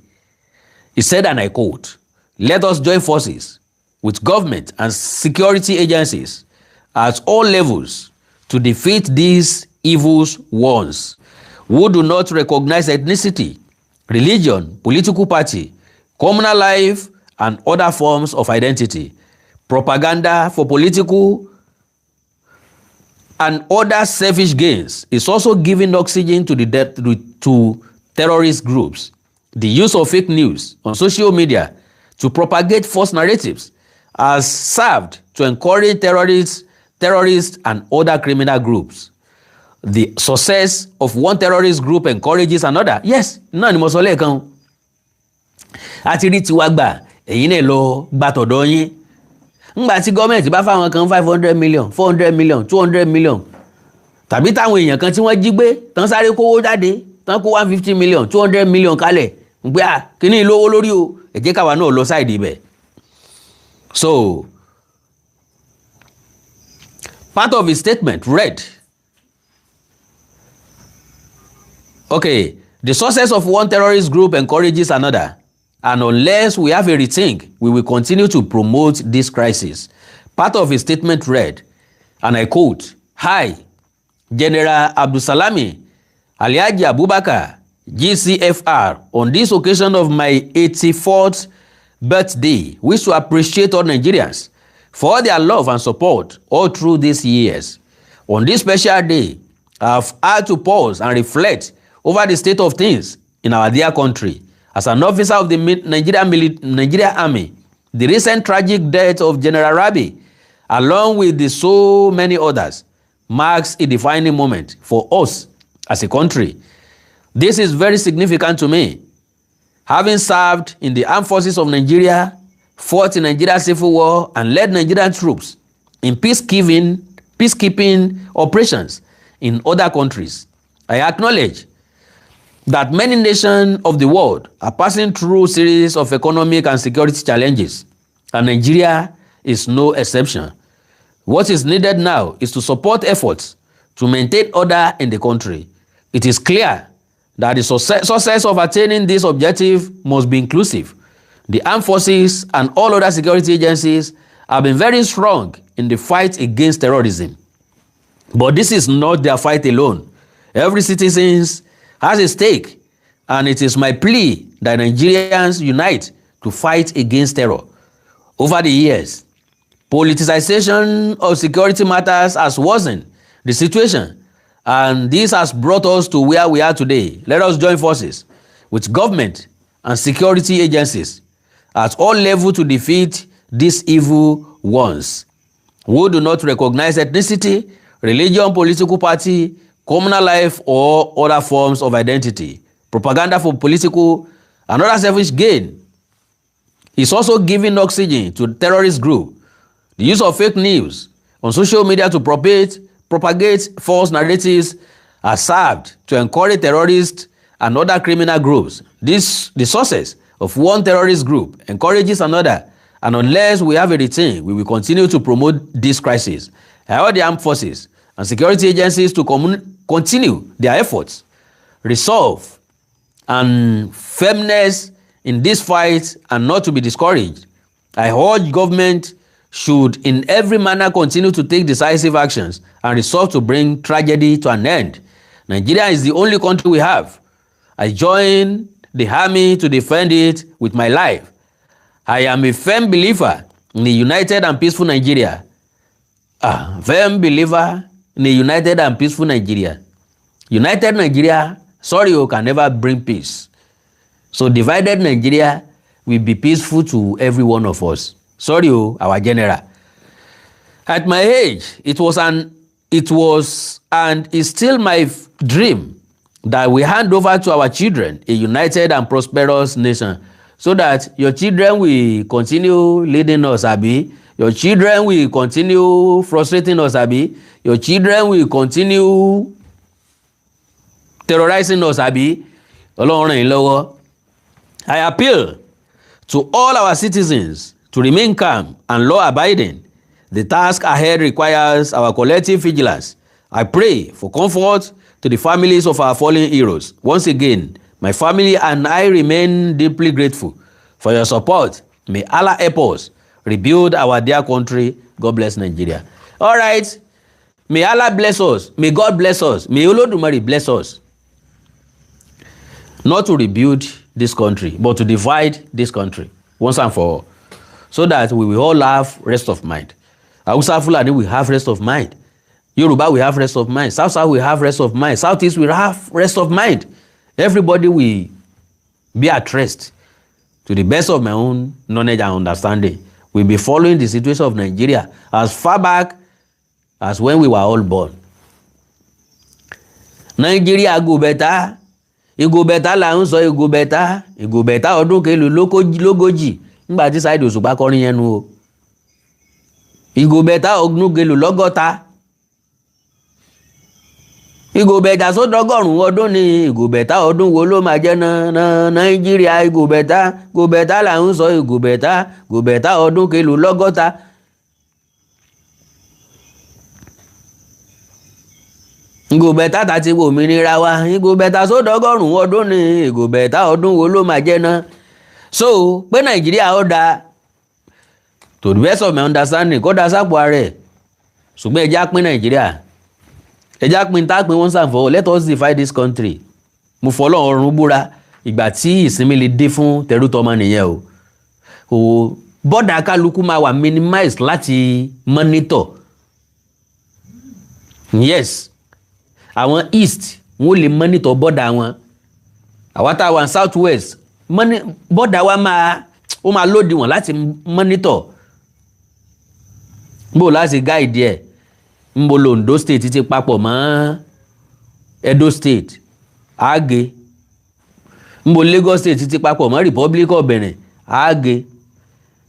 He said, and I quote, "Let us join forces with government and security agencies at all levels to defeat these evils ones who do not recognize ethnicity, religion, political party, communal life, and other forms of identity. Propaganda for political and other selfish gains is also giving oxygen to to terrorist groups. The use of fake news on social media to propagate false narratives has served to encourage terrorists and other criminal groups. The success of one terrorist group encourages another." Yes, náà ni mo sọ lẹ́ẹ̀kan. A ti rí tiwa gbà, ẹ̀yin náà lọ gba tọ̀dọ̀ yín. Ńgbà tí gọ́ọ̀mẹ̀ntì bá fáwọn kan 500 million, 400 million, 200 million, tàbí táwọn èèyàn kan tí wọ́n jí gbé tán sáré kówó jáde tán kó 150 million, 200 million kalẹ̀ ń pé à kíní lówó lórí o, ẹ jẹ́ káwa náà lọ side ibẹ̀. So part of his statement read, okay, "The success of one terrorist group encourages another, and unless we have a rethink, we will continue to promote this crisis." Part of his statement read, and I quote, "Hi, General Abdulsalami Alhaji Abubakar, GCFR, on this occasion of my 84th birthday, wish to appreciate all Nigerians for their love and support all through these years. On this special day, I have had to pause and reflect over the state of things in our dear country. As an officer of the Nigeria Army, the recent tragic death of General Rabi, along with the so many others, marks a defining moment for us as a country. This is very significant to me. Having served in the armed forces of Nigeria, fought in Nigeria's civil war, and led Nigerian troops in peacekeeping operations in other countries, I acknowledge that many nations of the world are passing through series of economic and security challenges, and Nigeria is no exception. What is needed now is to support efforts to maintain order in the country. It is clear that the success of attaining this objective must be inclusive. The armed forces and all other security agencies have been very strong in the fight against terrorism. But this is not their fight alone. Every citizen has a stake, and it is my plea that Nigerians unite to fight against terror. Over the years, politicization of security matters has worsened the situation, and this has brought us to where we are today. Let us join forces with government and security agencies at all levels to defeat these evil ones who do not recognize ethnicity, religion, political party, communal life, or other forms of identity. Propaganda for political and other selfish gain is also giving oxygen to terrorist group. The use of fake news on social media to propagate false narratives has served to encourage terrorists and other criminal groups. The success of one terrorist group encourages another, and unless we have a rethink, we will continue to promote this crisis. I urge the armed forces and security agencies to continue their efforts, resolve, and firmness in this fight and not to be discouraged. I urge government should in every manner continue to take decisive actions and resolve to bring tragedy to an end. Nigeria is the only country we have. I join the army to defend it with my life. I am a firm believer in a united and peaceful Nigeria. Ah, firm believer in a united and peaceful Nigeria. United Nigeria, sorry o, can never bring peace. So divided Nigeria will be peaceful to every one of us. Sorry o, our general. At my age, it was and is still my dream that we hand over to our children a united and prosperous nation, so that your children will continue leading us, abi your children will continue frustrating us, abi your children will continue terrorizing us, abi? Ọlọ́run ràn yín lọ́wọ́. I appeal to all our citizens to remain calm and law abiding. The task ahead requires our collective vigilance. I pray for comfort to the families of our fallen heroes. Once again, my family and I remain deeply grateful for your support. May Allah help us rebuild our dear country. God bless Nigeria. All right. May Allah bless us. May God bless us. May Olódùmarè bless us. Not to rebuild this country, but to divide this country once and for all, so that we will all have rest of mind. Hausa Fulani will have rest of mind. Yoruba will have rest of mind. South South will have rest of mind. Southeast will have rest of mind. Everybody will be at rest. To the best of my own knowledge and understanding, we'll be following the situation of Nigeria as far back as when we were all born. Nigeria go better, e go better là ń sọ, e go better, e go better. Ọdún kelu lógójì nígbà tí Saheed Òṣùpá kọrin yẹn nu o. E go better ọdún kelu lọ́gọ́ta, e go better sódọ́gọ́rùn-ún ọdún ni. E go better ọdún wo ló máa jẹ́ náà? Nàìjíríà e go better, go better là ń sọ, e go better, go better ọdún kelu lọ́gọ́ta. E go better tá ti wo òmìnira wa, e go better sódọ́gọ́rùn-ún ọdún ni. E go better ọdún wo ló máa jẹ́ náà? So pé Nàìjíríà ó dáa, to the best of my understanding, kó da sápò ara ẹ̀, ṣùgbọ́n ẹ jẹ́ á pín Nàìjíríà, ẹ jẹ́ á pín tá a pín once and for all. Let us divide this country. Mo fọlọ́ ọ̀run búra, ìgbà tí ìsinmi lè dé fún tẹrútọmọ nìyẹn o. Kò border kálukú máa wà minimize láti monitor. Yes, àwọn east, wọn ò lè monitor border wọn. Àwa tá a wà ní south west, border wa máa, ó máa lòdì wọn láti monitor. Bó láti guide ẹ̀ ń bo l'Ondo State ti papọ̀ mọ́ Edo State àágé, ń bo Lagos State ti papọ̀ mọ́ Republic of Benin àágé,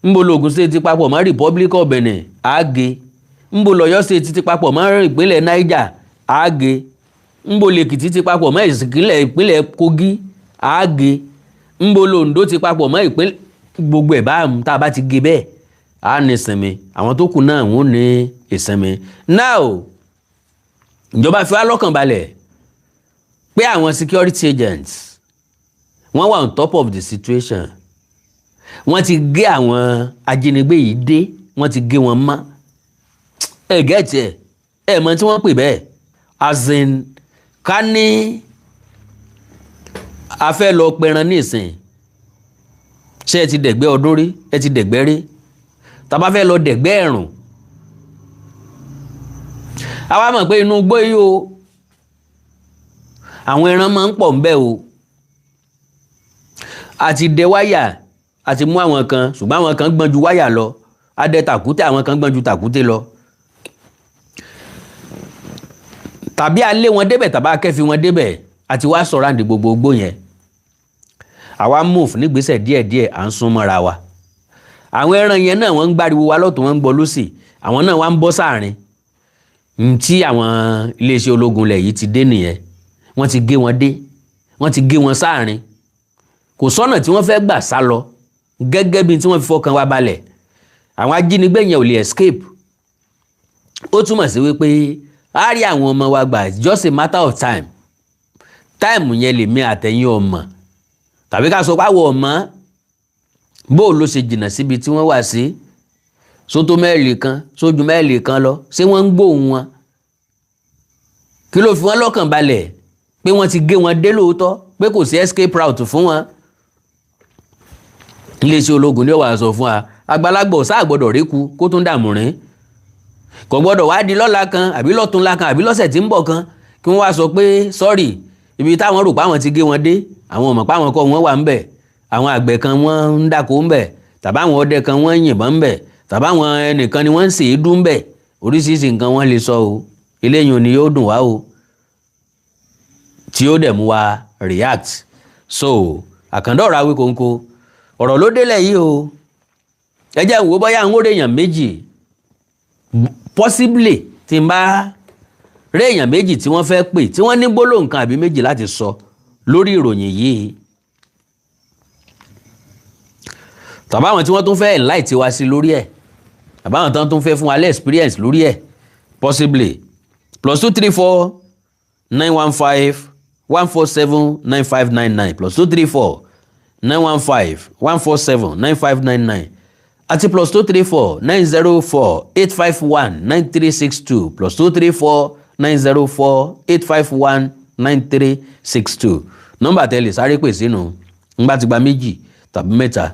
ń bo l'Ogun State ti papọ̀ mọ́ Republic of Benin àágé, ń bo l'Ọ̀yọ́ State ti papọ̀ mọ́ ìpínlẹ̀ Niger àágé, ń bo l'Èkìtì ti papọ̀ mọ́ ìpínlẹ̀ Kogi àágé, ń bo l'Ondo ti papọ̀ mọ́ ìpínlẹ̀ gbogbo ẹ̀. Bá tá a bá ti gé bẹ́ẹ̀, á ní ìsinmi, àwọn tó kù náà wọ́n ní ìsinmi. Now, ìjọba fi wá lọ́kàn balẹ̀ pé àwọn security agents, wọ́n wà on top of the situation. Wọ́n ti gé àwọn ajínigbé yìí dé, wọ́n ti gé wọn mọ́. Ẹ get ẹ̀, ẹ mọ̀ tí wọ́n pè bẹ́ẹ̀, as in ká ní a fẹ́ lọ pẹran nísìn. Ṣé ẹ ti dẹ̀gbẹ́ ọdún rí? Ẹ ti dẹ̀gbẹ́ rí? Tá a bá fẹ́ lọ dẹ̀gbẹ́ ẹ̀rùn, àwa mọ̀ pé inú igbó yìí o, àwọn ẹran máa ń pọ̀ ńbẹ̀ o. Àti dẹ wáyà, àti mú àwọn kan, ṣùgbọ́n àwọn kan gbọ́n ju wáyà lọ. A dẹ tàkúté, àwọn kan gbọ́n ju tàkúté lọ. Tàbí a lé wọn débẹ̀, tàbí a kẹ́fi wọn débẹ̀, àti wá surround gbogbo igbó yẹn. Àwa move nígbésẹ̀ díẹ̀díẹ̀, à ń sún mọ́ra wa. Àwọn ẹran yẹn náà, wọ́n ń gbáriwo wa lọ́tún, wọ́n ń gbọ́ lọ́sì, àwọn náà wá ń bọ́ sáàrin. Ntí àwọn iléeṣẹ́ ológun ilẹ̀ yìí ti dé nìyẹn. Wọ́n ti gé wọn dé, wọ́n ti gé wọn sáàrin, kò sọ́nà tí wọ́n fẹ́ gbà sá lọ. Gẹ́gẹ́ bí tí wọ́n fi fọkàn wa balẹ̀, àwọn ajínigbé yẹn ò lè escape. Ó túmọ̀ sí wípé a rí àwọn ọmọ wa gbà. It's just a matter of time. Time yẹn lèmi àtẹ̀yìn ọmọ, tàbí ká sọ pé àwọn ọmọ bó ló ṣe jìnnà síbi tí wọ́n wà sí, sótó mẹ́ẹ̀lì kan, sójú mẹ́ẹ̀lì kan lọ. Ṣé wọ́n ń gbóhùn wọn? Kí ló fi wọ́n lọ́kàn balẹ̀ pé wọ́n ti gé wọn dé lóòótọ́, pé kò sí escape route fún wọn? Iléeṣẹ́ ológun ni ó wàá sọ fún wa. Àgbàlagbà ọ̀sá àgbọ̀dọ̀ réku kó tún dààmú rìn. Kò gbọ́dọ̀ wá di lọ́la kan àbí lọ́túnla kan àbí lọ́sẹ̀ tí ń bọ̀ kan kí wọ́n wá sọ pé sorry, ibi táwọn rò páwọn ti gé wọn dé, àwọn ò mọ̀ páwọn kọ́ wọn wà ń bẹ̀, àwọn àgbẹ̀ kan wọ́n ń dáko ń bẹ̀, tàbí àwọn ọdẹ kan wọ́n ń yìnbọn ń bẹ̀, tàbí àwọn ẹnìkan ni wọ́n ń ṣèédú ń bẹ̀. Oríṣiríṣi nǹkan wọ́n lè sọ o. Eléyìí ni yóò dùn wá o, tí ó dẹ̀ mú wa react. So àkàndá ọ̀rọ̀ Awíkonko, ọ̀rọ̀ ló délẹ̀ yìí o. Ẹ jẹ́ n wò bóyá ń wó èèyàn méjì. Possibly, tí n bá rí èèyàn méjì tí wọ́n fẹ́ pè, tí wọ́n ní gbólóhùn kan àbí méjì láti sọ lórí ìròyìn yìí, tàbí àwọn tí wọ́n tún fẹ́ enlight wa sí lórí ẹ̀, tàbí àwọn tí wọ́n tún fẹ́ fún wa lẹ́ experience lórí ẹ̀, possibly +234 915 147 9599, +234 915 147 9599 àti +234 904 851 9362, +234 904 851 9362. Nọ́mbà tẹ́lẹ̀ sáré pè sínú ńgbà tí gba méjì tàbí mẹ́ta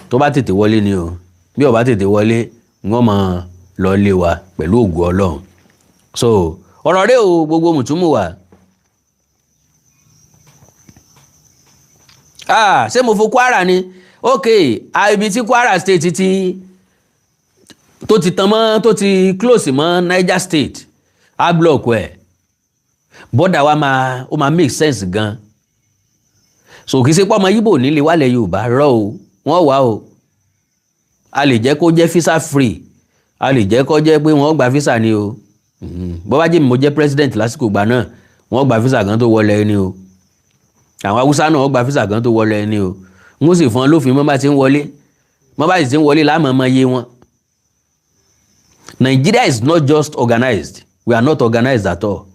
tó bá tètè wọlé ni o. Bí ó bá tètè wọlé, wọ́n mọ̀ lọ lé wa pẹ̀lú ògùn Ọlọ́run. So ọ̀rọ̀ rẹ o, gbogbo mùtúmù wa. Ah, ṣé mo fo Kwara ni? Ok, ibi tí Kwara State ti tó ti tán mọ́, tó ti close mọ́ Niger State, á block ẹ̀, border wa máa, ó máa make sense gan. So kì í ṣe pé ọmọ Yíbò nílé wálẹ̀ Yorùbá rọ o, wọ́n wà o. A lè jẹ́ kó jẹ́ visa free, a lè jẹ́ kó jẹ́ pé wọ́n gba visa ni o. Bó bá jẹ́ mi mo jẹ́ president lásìkò ìgbà náà, wọ́n gba visa gan tó wọlé ni o. Àwọn Haúsá náà wọ́n gba visa gan tó wọlé ni o. N ó sì fún ọ lófin, mọ́ bá ti ń wọlé, mọ́ bá sì ti ń wọlé láàmú ọmọ iye wọn. Nigeria is not just organized, we are not organized at all.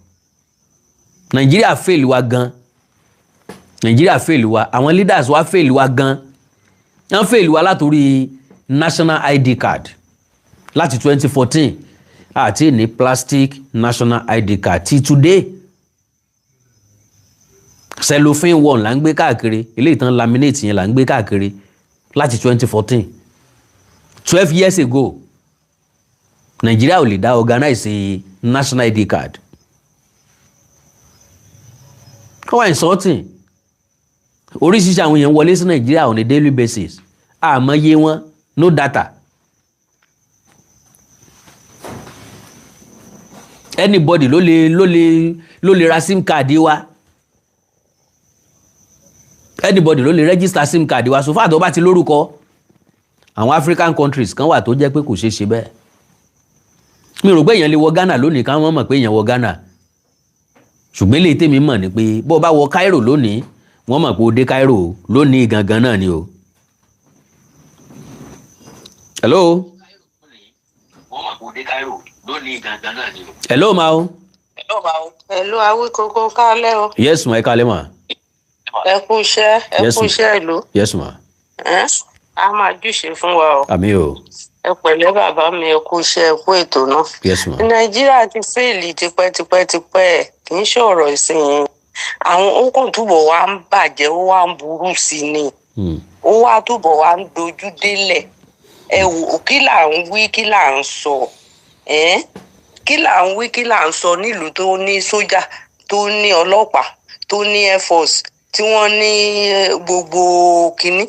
Nigeria fail wa gan. Nigeria fail wa, àwọn leaders wa fail wa gan. Wọ́n fail wa látòrí national ID card láti 2014, àti ní plastic national ID card ti today. Cellophane one là ń gbé káàkiri, eléyìí tán laminate yẹn là ń gbé káàkiri láti 2014, 12 years ago. Nàìjíríà ò lè dá organize national ID card. Ó wà insulting. Oríṣiríṣi àwọn èèyàn wọlé sí Nàìjíríà on a daily basis, àmọ́ iye wọn, no data. Anybody ló lè ra SIM card wa, anybody ló lè register SIM card wa, so far tó bá ti lórúkọ. Àwọn African countries kan wà tó jẹ́ pé kò ṣeé ṣe bẹ́ẹ̀. Mi rò pé èèyàn lè wọ Ghana lónìí káwọn mọ̀ pé èèyàn wọ Ghana, ṣùgbọ́n eléyìí tèmi mọ̀ ni pé bó o bá wọ Cairo lónìí, wọ́n mọ̀ pé o dé Cairo lónìí gangan náà ni o. Hello. Hello ma o. Hello, Awíkókó, kálẹ̀ o. Yes ma, ẹ kálẹ̀ ma. Ẹ kú iṣẹ́, ẹ Yes, kú ma. iṣẹ́ ìlú. Yes ma. Ẹ́n, a máa júṣe fún wa o. Àmín o. Ẹ pẹ̀lẹ́ bàbá mi, ẹ kú iṣẹ́, ẹ kú ètò náà. Yes ma. Nàìjíríà ti fail tipẹ́tipẹ́tipẹ́, kì í ṣọ̀rọ̀ ìsinyìí. Àwọn ó kàn túbọ̀ wá ń bàjẹ́, ó wá ń burú sí i ni. Ó wá túbọ̀ wá ń dojú délẹ̀. Ẹ wò, kí là ń wí, kí là ń sọ? Ẹ́n, kí là ń wí, kí là ń sọ nílùú tó ní sójà, tó ní ọlọ́pàá, tó ní air force, tí wọ́n ní gbogbo kinní,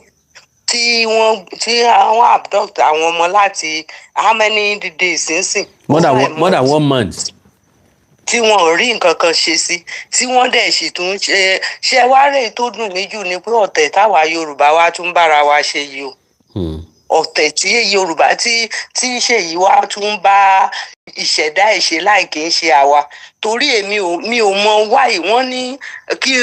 tí wọ́n tí àwọn abduct àwọn ọmọ láti how many days sínsìn? More than one month. Tí wọn ò rí nǹkan kan ṣe sí, tí wọ́n dẹ̀ sì tún ṣe ṣe wá rèé. Tó dùn mí jù ni pé ọ̀tẹ̀ táwa Yorùbá wa tún bára wa ṣe yìí o. Ọ̀tẹ̀ tí Yorùbá tí ṣèyí wá tún bá ìṣẹ̀dá ẹ̀ ṣe láì kì í ṣe àwa, torí èmi ò mi ò mọ wáyé wọ́n ní kí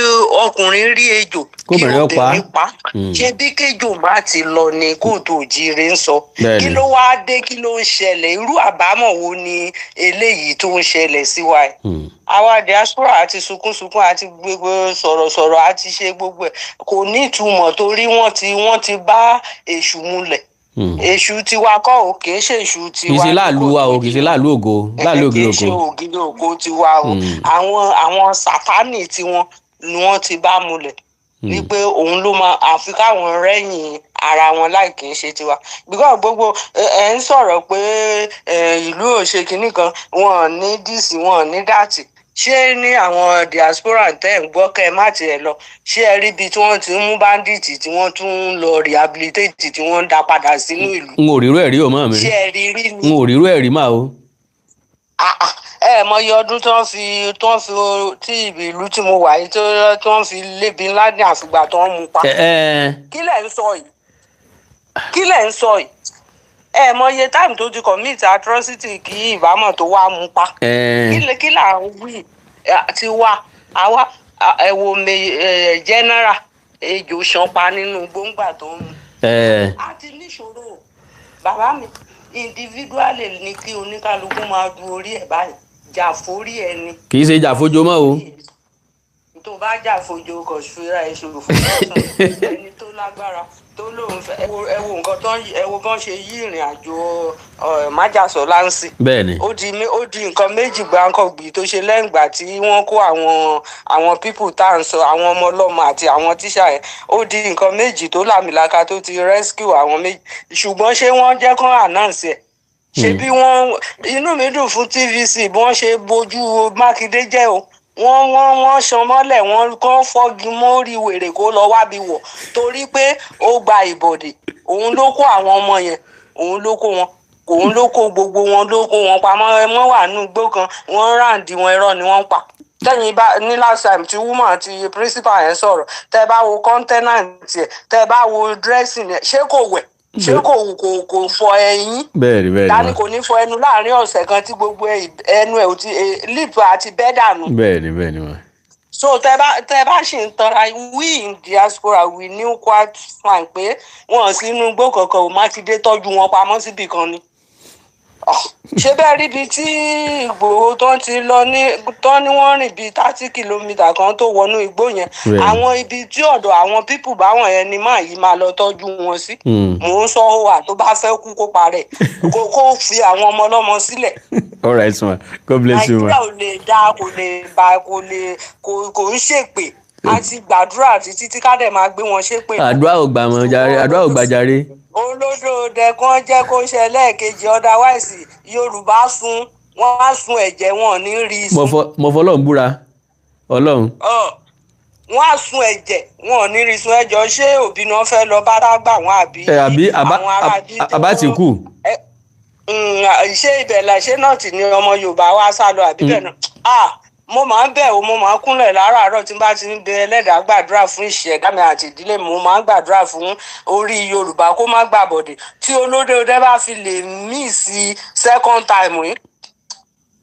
ọkùnrin rí ejò kí Kóbìnrin ó pa á. obìnrin pa. Ṣé bí kéjò má ti lọ ni kóòtù òjíire ń sọ? Kí ló wáá dé? Kí ló ń ṣẹlẹ̀? Irú àbámọ̀ wo ni eléyìí tó ń ṣẹlẹ̀ sí wa yìí? Àwa diaspora àti sunkúnsunkún àti gbogbo sọ̀rọ̀sọ̀rọ̀ àti ṣe gbogbo ẹ̀ kò ní ìtumọ̀, torí wọ́n ti bá èṣù múlẹ̀. Èṣù tiwa kọ́ ò, kì í ṣe èṣù Kì í tiwa. ṣe láàlú wa o, kì í ṣe láàlú ògo, láàlú Kì ògiri í ṣe ògo. Ògiri ògo tiwa o. Àwọn sátánì tiwọn ni wọ́n ti bá múlẹ̀. Wípé òun ló máa àfi káwọn rẹ́yìn ara wọn láì kì í ṣe tiwa, because gbogbo ẹ ń sọ̀rọ̀ pé ìlú ò ṣe kinní kan, wọn ò ní this, wọn ò ní that. Ṣé ní àwọn diaspora tẹ́ ń gbọ́, kẹ́ ẹ má tiẹ̀ lọ, ṣé ẹ rí ibi tí wọ́n ti ń mú bandit tí wọ́n tún ń lọ rehabilitate, tí wọ́n ń dá padà sínú ìlú? N ò rírú ẹ̀ rí o mọ́ mi. Ṣé ẹ rí rí ni? N ò rírú ẹ̀ rí mà o. Ah, ah, ẹ mọyì ọdún tí wọ́n fi tí ìlú tí mo wà yìí tí wọ́n fi lébi ńlá ní àfìgbà tó ń mú pa. Ẹ ẹ. Kí lẹ̀ ń sọ yìí? Kí lẹ̀ ń sọ yìí? Ẹ mọye time tó ti commit atrocity kí ìbámọ̀ tó wá mú pa. Ẹ. Kí là ń wí? Ti wá àwa ẹ wo general ejò ṣanpa nínú gbóngbà tó ń mú. Ẹ. A ti níṣòro, bàbá mi. Individually ni kí oníkálukú máa du orí ẹ̀ báyìí, jà forí ẹni. Kì í ṣe ìjà fojo mọ́ o. Tó bá jà fojo, kò ṣúra ẹ ṣòro fún lọ́sàn ẹni tó lágbára tó lóun fẹ́. Ẹ wo nǹkan tó ń ẹ wo bọ́n ṣe yí ìrìn àjò májàsọ́lá ń sìn. Bẹ́ẹ̀ ni. Ó di nǹkan méjì gbáǹkọ̀gbì tó ṣe lẹ́yìn ìgbà tí wọ́n kó àwọn people tá à ń sọ, àwọn ọmọ ọlọ́mọ àti àwọn tíṣà yẹn. Ó di nǹkan méjì tó làmìlaka tó ti rescue àwọn méjì, ṣùgbọ́n ṣé wọ́n jẹ́ kán announce ẹ̀? Ṣe bí wọ́n, inú mi dùn fún TVC bí wọ́n ṣe bójú Mákindé jẹ́ o. Wọ́n ṣan mọ́lẹ̀, wọ́n kàn fọ́gi mórí wèrè kó lọ wábi wọ̀, torí pé ó gba ìbọ̀dè. Òun ló kó àwọn ọmọ yẹn, òun ló kó wọn, òun ló kó gbogbo wọn, ló kó wọn pamọ́. Wọ́n wà nínú igbó kan, wọ́n ráǹdì wọn, irọ́ ni wọ́n ń pa. Tẹ́yìn bá ní last time tí woman àti principal yẹn sọ̀rọ̀, tẹ́ bá wo content ẹ̀, tẹ́ bá wo dressing ẹ̀, ṣé kò wẹ̀? Ṣé kò fọ ẹyín? Bẹ́ẹ̀ ni, bẹ́ẹ̀ ni. Tani kò ní fọ ẹnu láàrin ọ̀sẹ̀ kan tí gbogbo ẹnu ẹ̀ ò ti lip àti bẹ́ dànù? Bẹ́ẹ̀ ni, bẹ́ẹ̀ ni ma. So tẹ bá ṣì ń tanra, we in diaspora, we knew quite fine pé wọn sí inú igbó kankan ò. Mákindé tọ́jú wọn pamọ́ síbì kan ni. Ah, ṣé bẹ́ẹ̀ rí ibi tí Ìgbòho tó ń ti lọ ní tó ní wọ́n rìn bíi 30 kilometre kan tó wọnú igbó yẹn? Àwọn ibi tí ọ̀dọ̀ àwọn people báwọn yẹn ni máa yìí máa lọ tọ́jú wọn sí. Mò ń sọ wà, tó bá fẹ́ kú, kó parẹ́, kó fi àwọn ọmọ ọlọ́mọ sílẹ̀. All right ma, God bless you ma. Nàìjíríà ò lè dá, kò lè bá, kò lè kò ń ṣèpè àti gbàdúrà títí tí ká dẹ̀ máa gbé wọn ṣépè. Àdúrà ò gbà mọ́ jàre, àdúrà ò gbà jàre. Olódò dẹ̀kan jẹ́ kó ṣe lẹ́ẹ̀kejì, otherwise Yorùbá sun, wọ́n á sun ẹ̀jẹ̀, wọn ò ní rí i Mo sun. fọ mo fọlọ́run búra, Ọlọ́run. Ọ̀, wọ́n á sun ẹ̀jẹ̀, wọn ò ní rí sun. Ẹjọ́, ṣé òbí náà fẹ́ lọ bá gbà wọ́n àbí? Ẹ àbí àbá àwọn ará bí tó- àbá ti kú. Ṣé ibẹ̀ là ṣé náà tì ní ọmọ Yorùbá wá sá lọ àbí bẹ́ẹ̀ náà? Ah, mo máa ń bẹ̀ o, mo máa ń kúnlẹ̀ láràárọ̀ tí n bá ti ń bẹ Ẹlẹ́dàá, gbàdúrà fún ìṣẹ̀dá mi àti ìdílé mi. Mo máa ń gbàdúrà fún orí Yorùbá kó má gbàbọ̀dè. Tí olódòdó bá fi lè mí sí second time yìí,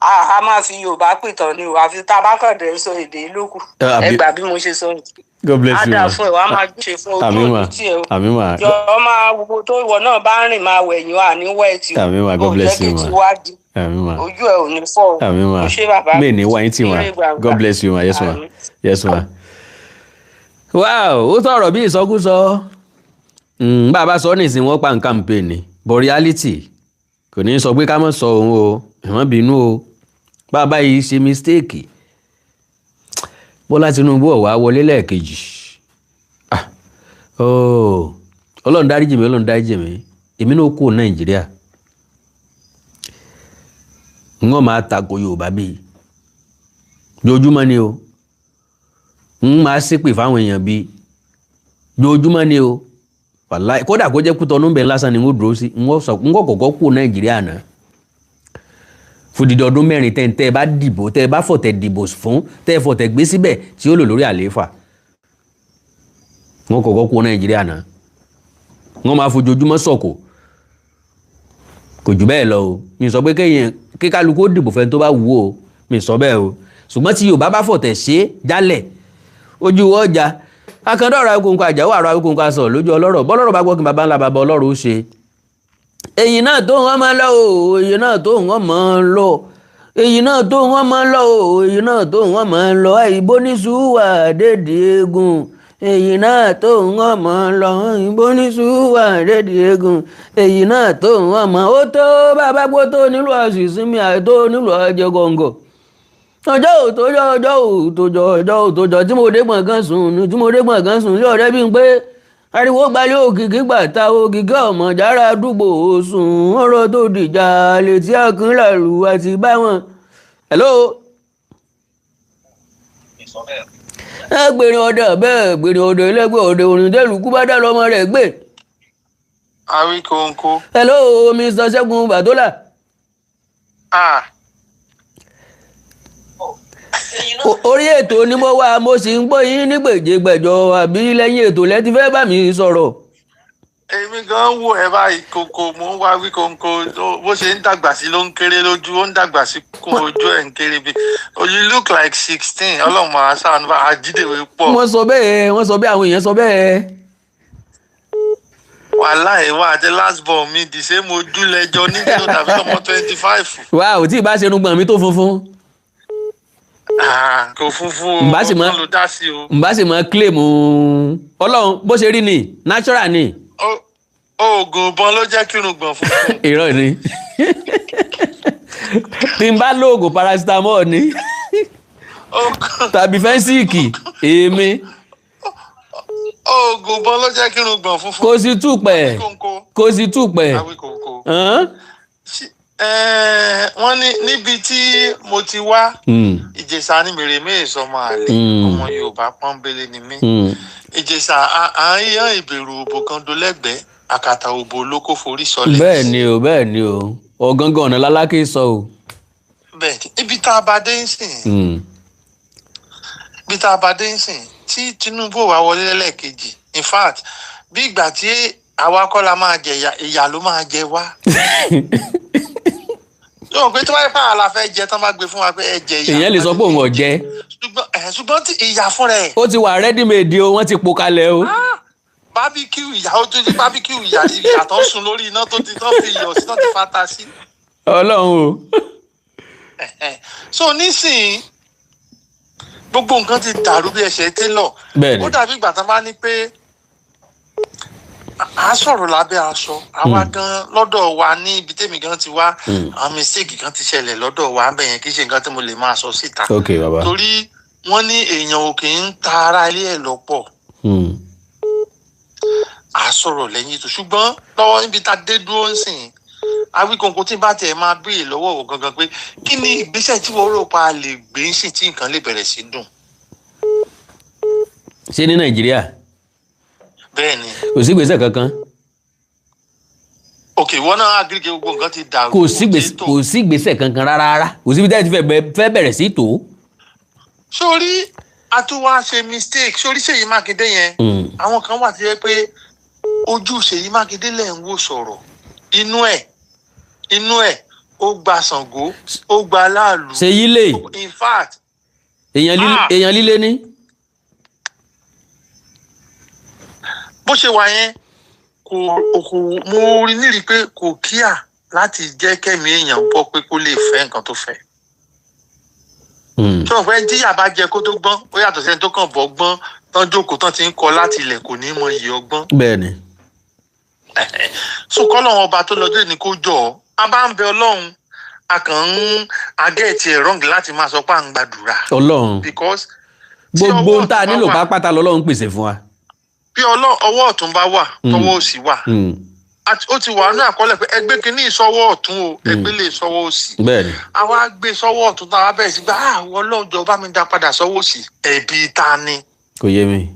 a máa fi Yorùbá pìtàn ni o, àfi tá a bá kàn dé sọ èdè lókù. Ẹ gbà bí mo ṣe sọ yìí. God bless Á you dáa ma. fún ẹ, wàá máa ṣe fún ojú Àmín ma. òní tí ẹ o. Àmín ma. Jọ máa wo tó ìwọ náà bá rìn, máa wẹ̀yìn wà ní wẹ́ẹ̀tì o. Àmín ma, God Ò bless jẹ́ you kí ma. tiwa di Àmín ma. ojú ẹ ò ní fọ́ o. Àmín ma. O ṣé, bàbá. Mí ní wáyé tí ma. Ire gbàgbà. God bless you ma. Yes ma. Àmín. Yes ma. Wow, ó sọ̀rọ̀ bí ìsọkúsọ. Bá a bá sọ nísìnyí, wọ́n pa nǹkan pè ní, but reality kò ní sọ pé ká má sọ òun o, ẹ̀wọ̀n bínú o. Bá a bá yìí ṣe mistake, Bọ́lá Tinubu ò wá wọlé lẹ́ẹ̀kejì. Ah, oh, Ọlọ́run dáríjì mi, Ọlọ́run dáríjì mi, èmi náà kú Nàìjíríà, n ó máa tako Yorùbá bíi jojúmọ́ ni o, n máa ṣépè fáwọn èèyàn bíi jojúmọ́ ni o. Wàláì, kódà kó jẹ́ Kútọ́nù bẹ́ẹ̀ lásán ni n ó dúró sí, n ó kọ́kọ́ kú Nàìjíríà náà fòdìdí ọdún 4. Tẹ́ ẹ bá dìbò, tẹ́ ẹ bá fọ̀tẹ̀ dìbò fún, tẹ́ ẹ fọ̀tẹ̀ gbé síbẹ̀ tí ó lò lórí àlééfà, wọ́n kọ́kọ́ kú Nàìjíríà náà, wọ́n máa fojoojúmọ́ sọ̀kò. Kò jù bẹ́ẹ̀ lọ o. Mi sọ pé kéèyàn kíkálukú ó dìbò fẹ́ni tó bá wù ú o, mi sọ bẹ́ẹ̀ o. Ṣùgbọ́n tí Yorùbá bá fọ̀tẹ̀ ṣe é jálẹ̀, ojú ọjà akandọ́rọ̀ Awíkonko àjàwọ̀ àrò Awíkonko aṣọ lójú ọlọ́rọ̀, bọ́lọ́rọ̀ bá gbọ́ kí baba ńlá baba ọlọ́rọ̀ ó ṣe. Èyí náà tó wọ́n máa lọ o, èyí náà tó wọ́n máa lọ, èyí náà tó wọ́n máa lọ o, èyí náà tó wọ́n máa lọ, àìbó ní sùúwà dédìí eegun. Èyí náà tó wọ́n máa lọ, àìbó ní sùúwà dédìí eegun. Èyí náà tó wọ́n máa ó tó bàbá gbó tó nílùú àṣìṣinmi àìtó nílùú àjẹgọ̀ǹgọ̀. Ọjọ́ òtòjọ́, ọjọ́ òtòjọ́, ọjọ́ òtòjọ́ tí mo dé gbọ̀ngàn sùn, tí mo dé gbọ̀ngàn sùn lé ọ̀rẹ́ bí n pé ariwo gbalẹ̀, òkìkí gbàtà, òkìkí ọmọ jára àdúgbò sùn, ọ̀rọ̀ tó dìjà létí akínlàlù àti báwọn. Hello. Ẹ gbèrè ọdẹ bẹ́ẹ̀, gbèrè ọdẹ ẹlẹ́gbẹ́ ọdẹ orin tẹ́lùkú bá dá lọ́mọ rẹ̀ gbé. Awíkóńkó. Hello, Mr. Ṣẹ́gun Bàdólà. Ah. Orí ètò ni mo wà, mo sì ń gbọ́ yín ní gbèjégbèjọ, àbí lẹ́yìn ètò lẹ́tí fẹ́ bá mi sọ̀rọ̀? Èmi gan wò ẹ báyìí kòkò, mò ń wá Wíkóńkó, bó ṣe ń dàgbà sí ló ń kéré lójú, ó ń dàgbà sí kún ojú ẹ̀ ń kéré bí. Oh, you look like 16. Ọlọ́run máa ṣàánú bá àjídèwé pọ̀. Wọ́n sọ bẹ́ẹ̀, wọ́n sọ bẹ́ẹ̀, àwọn èèyàn sọ bẹ́ẹ̀. Wàhálà ìwà àti last born mi, the same ojú lẹjọ nígbà tó tàbí ọmọ 25. Wà ò tí ì bá ṣe irùngbọ̀n mi tó funfun. Ah, kò funfun o. Ǹbá sì ọgbọ́n ló dá sí o. N bá sì mọ claim Ọlọ́run, bó ṣe rí ni, natural ni. Oògùn ìbọn ló jẹ́ kí irùngbọ̀n funfun. Irọ́ ni, tí n bá lóògùn paracetamol ni tàbí fẹ́ńsìkì èmi. Oògùn ìbọn ló jẹ́ kí irùngbọ̀n funfun. Kò sí túpẹ̀. Awíkóńkó. Kò sí túpẹ̀. Awíkóńkó. Hàn? Wọ́n ní níbi tí mo ti wá, Ìjẹ̀ṣà ní mèremè sọmọ àlè. Ọmọ Yorùbá pọ́nbélé ni mí. Ìjẹ̀ṣà à ń yan ìbẹ̀rù òbò kan dolẹ́gbẹ̀ẹ́ àkàtà òbò ló kó forí sọlẹ̀. Bẹ́ẹ̀ ni o, bẹ́ẹ̀ ni o, ọ̀gángan ọ̀nà lálákè sọ o. Bẹ́ẹ̀ ni, ibi tá a bá dé ń sìn, ibi tá a bá dé ń sìn, tí Tinubu wá wọlé lẹ́lẹ́kejì, in fact, bí ìgbà tí àwa kọ́ la máa jẹ ìyà, ìyà ló máa jẹ wá. Yóò pé tí wáyé pààlà la fẹ́ jẹ tán, bá gbé fún wa pé ẹ jẹ ìyà. Èèyàn lè sọ pé òun ò jẹ. Ṣùgbọ́n tí ìyà fúnra ẹ̀. Ó ti wà ready made o, wọ́n ti po kalẹ̀ o. Barbecue ìyà, ó tó di barbecue ìyà, ìyà tó ń sun lórí iná, tó ti tán fi iyọ̀ sí, tán ti fata sí. Ọlọ́run o. So nísìnyí, gbogbo nǹkan ti dàrú bí ẹsẹ̀ télọ̀. Ó dàbí ìgbà tán bá ní pé à á sọ̀rọ̀ lábẹ́ aṣọ àwa gan lọ́dọ̀ wa ní ibi tèmi gan ti wá. Àwọn mistake kan ti ṣẹlẹ̀ lọ́dọ̀ wa bẹ́ẹ̀ yẹn, kì í ṣe nǹkan tí mo lè máa sọ síta. Ok, bàbá. Torí wọ́n ní èèyàn ò kì í ta ara ilé ẹ̀ lọ́pọ̀. À á sọ̀rọ̀ lẹ́yìn ètò, ṣùgbọ́n lọ́wọ́ níbi tá a dé dúró ń sìn, Awíkóńkó, tí bá tiẹ̀ máa béèrè lọ́wọ́ wò gangan pé kí ni ìgbésẹ̀ tí wọ́n rò pa lè gbé ń sìn tí nǹkan lè bẹ̀rẹ̀ sí dùn? Ṣé ní Nàìjíríà? Bẹ́ẹ̀ ni. Kò sí ìgbésẹ̀ kankan. Ok, ìwọ náà agree pé gbogbo nǹkan ti dàrú. Kò sí ti tò. Kò sí ìgbésẹ̀ kankan rárá rárá, kò síbi tẹ́ẹ̀ ti fẹ́ bẹ̀rẹ̀ sí tó. Sórí a tún wá ṣe mistake, sórí Ṣèyí Mákindé yẹn, àwọn kan wà tí yẹ pé ojú Ṣèyí Mákindé lẹ̀ ń wò sọ̀rọ̀, inú ẹ̀ ó gba Ṣàngó, ó gba aláàlú. Ṣèyí lè In fact, èèyàn líle. Ah. Èèyàn líle ní. Bó ṣe wà yẹn, kò mo rí nírìí pé kò kíà láti jẹ́ kẹ́mi èèyàn bọ́ pé kó lè fẹ́ nǹkan tó fẹ́. Ṣé o fẹ́ tí yà bá jẹ kó tó gbọ́n, ó yàtọ̀ sẹ́ni tó kàn bọ́ gbọ́n tán, jókòó tán ti ń kọ láti ilẹ̀, kò ní mọ iye ọgbọ́n. Bẹ́ẹ̀ ni. So kọ́lọ́run ọba tó lọ́jọ́ ìní kó jọ ọ́, a bá ń bẹ Ọlọ́run, a kàn ń agẹ́ẹ̀tì ẹ̀ wrong láti máa sọ pé à ń gbàdúrà. Ọlọ́run. Because tí Gbogbo ọwọ́ ohun tá a ọ̀tún bá nílò pátápátá lọ́lọ́run pèsè fún wa. Bí ọwọ́ ọ̀tún bá wà, tọwọ́ òsì wà. Ó ti wà ní àkọọ́lẹ̀ pé ẹgbẹ́ kínní ìsọwọ́ ọ̀tún o, ẹgbẹ́ lè sọwọ́ òsì. Bẹ́ẹ̀ ni. Àwa gbé sọ́wọ́ ọ̀tún, tá a bẹ̀rẹ̀ sí gbà àwọn Ọlọ́run, jọ̀ọ́ bá mi dá padà sọ́wọ́ òsì, ẹ̀bi ta ni? Kò yé mi.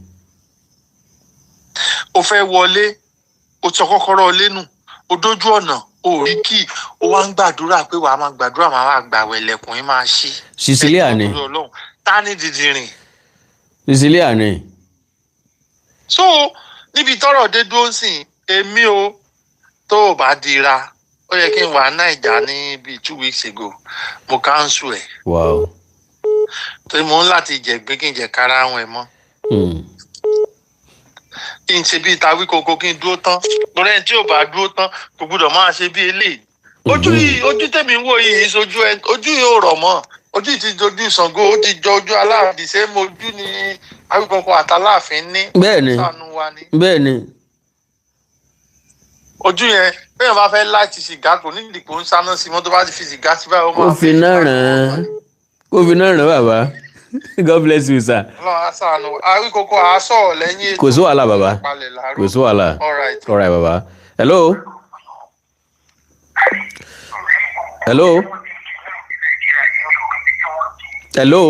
O fẹ́ wọlé, o sọ kọ́kọ́rọ́ ilé nù, o dójú ọ̀nà, o ò rí kí o wá ń gbàdúrà pé wàá máa gbàdúrà, máa wá gbàwẹ̀, lẹ̀kùn yín máa ṣí. Sicilia ni. Ẹ̀jọ̀ torí Ọlọ́run, ta ni dìdìrìn? Sicilia ni. So níbi tọ́rọ̀ dé dúró ń sìn, èmi o, tó o bá dira, ó yẹ kí n wà Naija ní bíi 2 weeks ago, mo cancel ẹ̀ torí mo ń láti jẹ̀gbín, kí n jẹ̀ kára àwọn ẹ̀ mọ́, kí n ṣe bíi tawí koko, kí n dúró tán, torí ẹni tí ò bá dúró tán kò gbúdọ̀ máa ṣe bí eléyìí. Ojú yìí, ojú tèmi ń wò yìí, sojú ẹ, ojú yìí ò rọ̀ mọ́, ojú yìí ti dojú Ṣàngó, ó ti jọ ojú Aláàfin, ṣé mo ojú ni Awíkoko àtàláàfin ní. Bẹ́ẹ̀ ni. Ṣàánú wa ni. Bẹ́ẹ̀ ni. Ojú yẹn, bẹ́ẹ̀ bá fẹ́ láti sìgá, kò ní ìdìbò ń sáná sí mọ́tò, bá ti fi sìgá sí báyìí, ó máa Ó fi náà ràn án. Kó fi náà ràn bàbá. God bless you, sir. Ọlọ́run á ṣàánú. Awíkókó á sọ̀rọ̀ lẹ́yìn ètò. Kò sí wàhálà, bàbá. Palẹ̀ làárọ̀. Kò sí wàhálà. All right. All right, bàbá. Hello, hello, hello.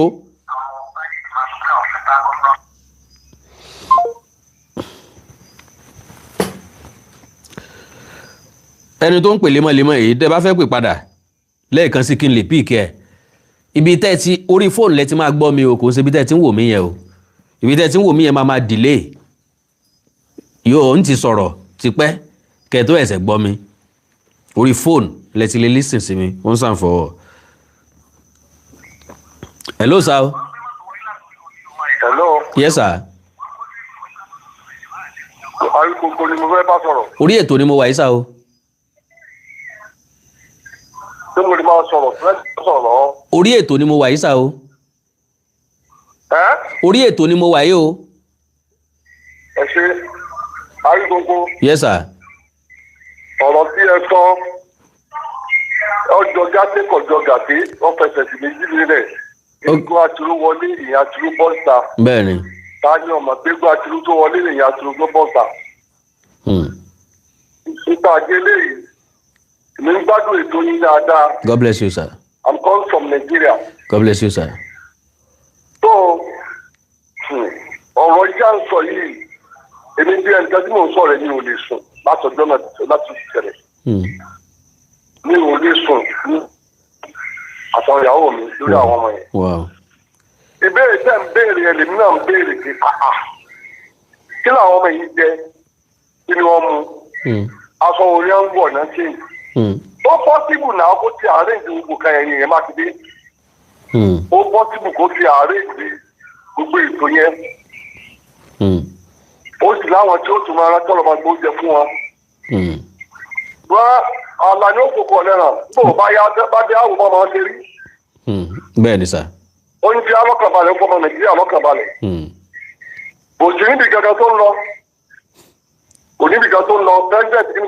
Ẹni tó ń pè lemọ́lemọ́ yìí, tẹ́ bá fẹ́ pè padà lẹ́ẹ̀kan sí kí n lè pick ẹ̀. Ibi tẹ́ ẹ ti orí fóònù lẹ ti máa gbọ́ mi o, kò ń ṣe ibi tẹ́ ẹ ti ń wò mí yẹn o. Ibi tẹ́ ẹ ti ń wò mí yẹn máa máa delay, yóò ń ti sọ̀rọ̀ tipẹ́ kẹ́ ẹ tó ẹ̀sẹ̀ gbọ́ mi. Orí fóònù lẹ ti lè listen sí mi, ó ń sàn fọwọ́. Hello, sir. Hello. Yes, sir. Awíkókó ni mo fẹ́ bá sọ̀rọ̀. Orí ètò ni mo wà yìí, sir o. Ṣé mo lè máa sọ̀rọ̀ fẹ́ sọ̀rọ̀ lọ́wọ́? Orí ètò ni mo wà yìí, sir o. Ẹ́. Orí ètò ni mo wà yìí o. Ẹ ṣe, Awíkókó. Yes, sir. Ọ̀rọ̀ tí ẹ sọ, ọjọ́ gàté kọjọ gàté, wọ́n fẹsẹ̀ sí méjì rẹ̀. Igbó àtirú wọlé, ìyẹn àtirú bọ́sà. Bẹ́ẹ̀ ni. Ta ni ọmọ pé igbó àtirú tó wọlé, ìyẹn àtirú tó bọ́sà? Nípa àgélé yìí, èmi ń gbádùn ètò yín dáadáa. God bless you, sir. I'm calling from Nigeria. God bless you, sir. Tó ọ̀rọ̀ ìjà ń sọ yìí, èmi bí ẹnìkan tí mò ń sọ̀rọ̀, mi ò lè sùn látọjọ́ náà láti ṣẹlẹ̀. Mi ò lè sùn ní àtàwọn ìyàwó mi lórí àwọn ọmọ yẹn. Ìbéèrè tẹ́ ń béèrè ẹ̀, lèmi náà ń béèrè pé àà, kí làwọn ọmọ yìí jẹ? Kí ni wọ́n mu? Aṣọ orí ẹ̀ ń wọ̀ náà ṣe. Ó possible náà kó ti arrange gbogbo kan yẹn yẹn, Mákindé. Ó possible kó ti arrange gbogbo ètò yẹn. Ó sì láwọn tí ó tún máa rántí ọlọ́mọ gbóúnjẹ fún wọn. Wọ́n àlàní òkòkò ọ̀lẹ́ràn bó bá yá bá dé àwọn ọmọ ṣe rí. Bẹ́ẹ̀ ni, sir. Oúnjẹ alọ́kànbalẹ̀, ó fọmọ Nàìjíríà lọ́kànbalẹ̀. Kò sí níbi kankan tó ń lọ, kò níbi kan tó ń lọ. President kí ni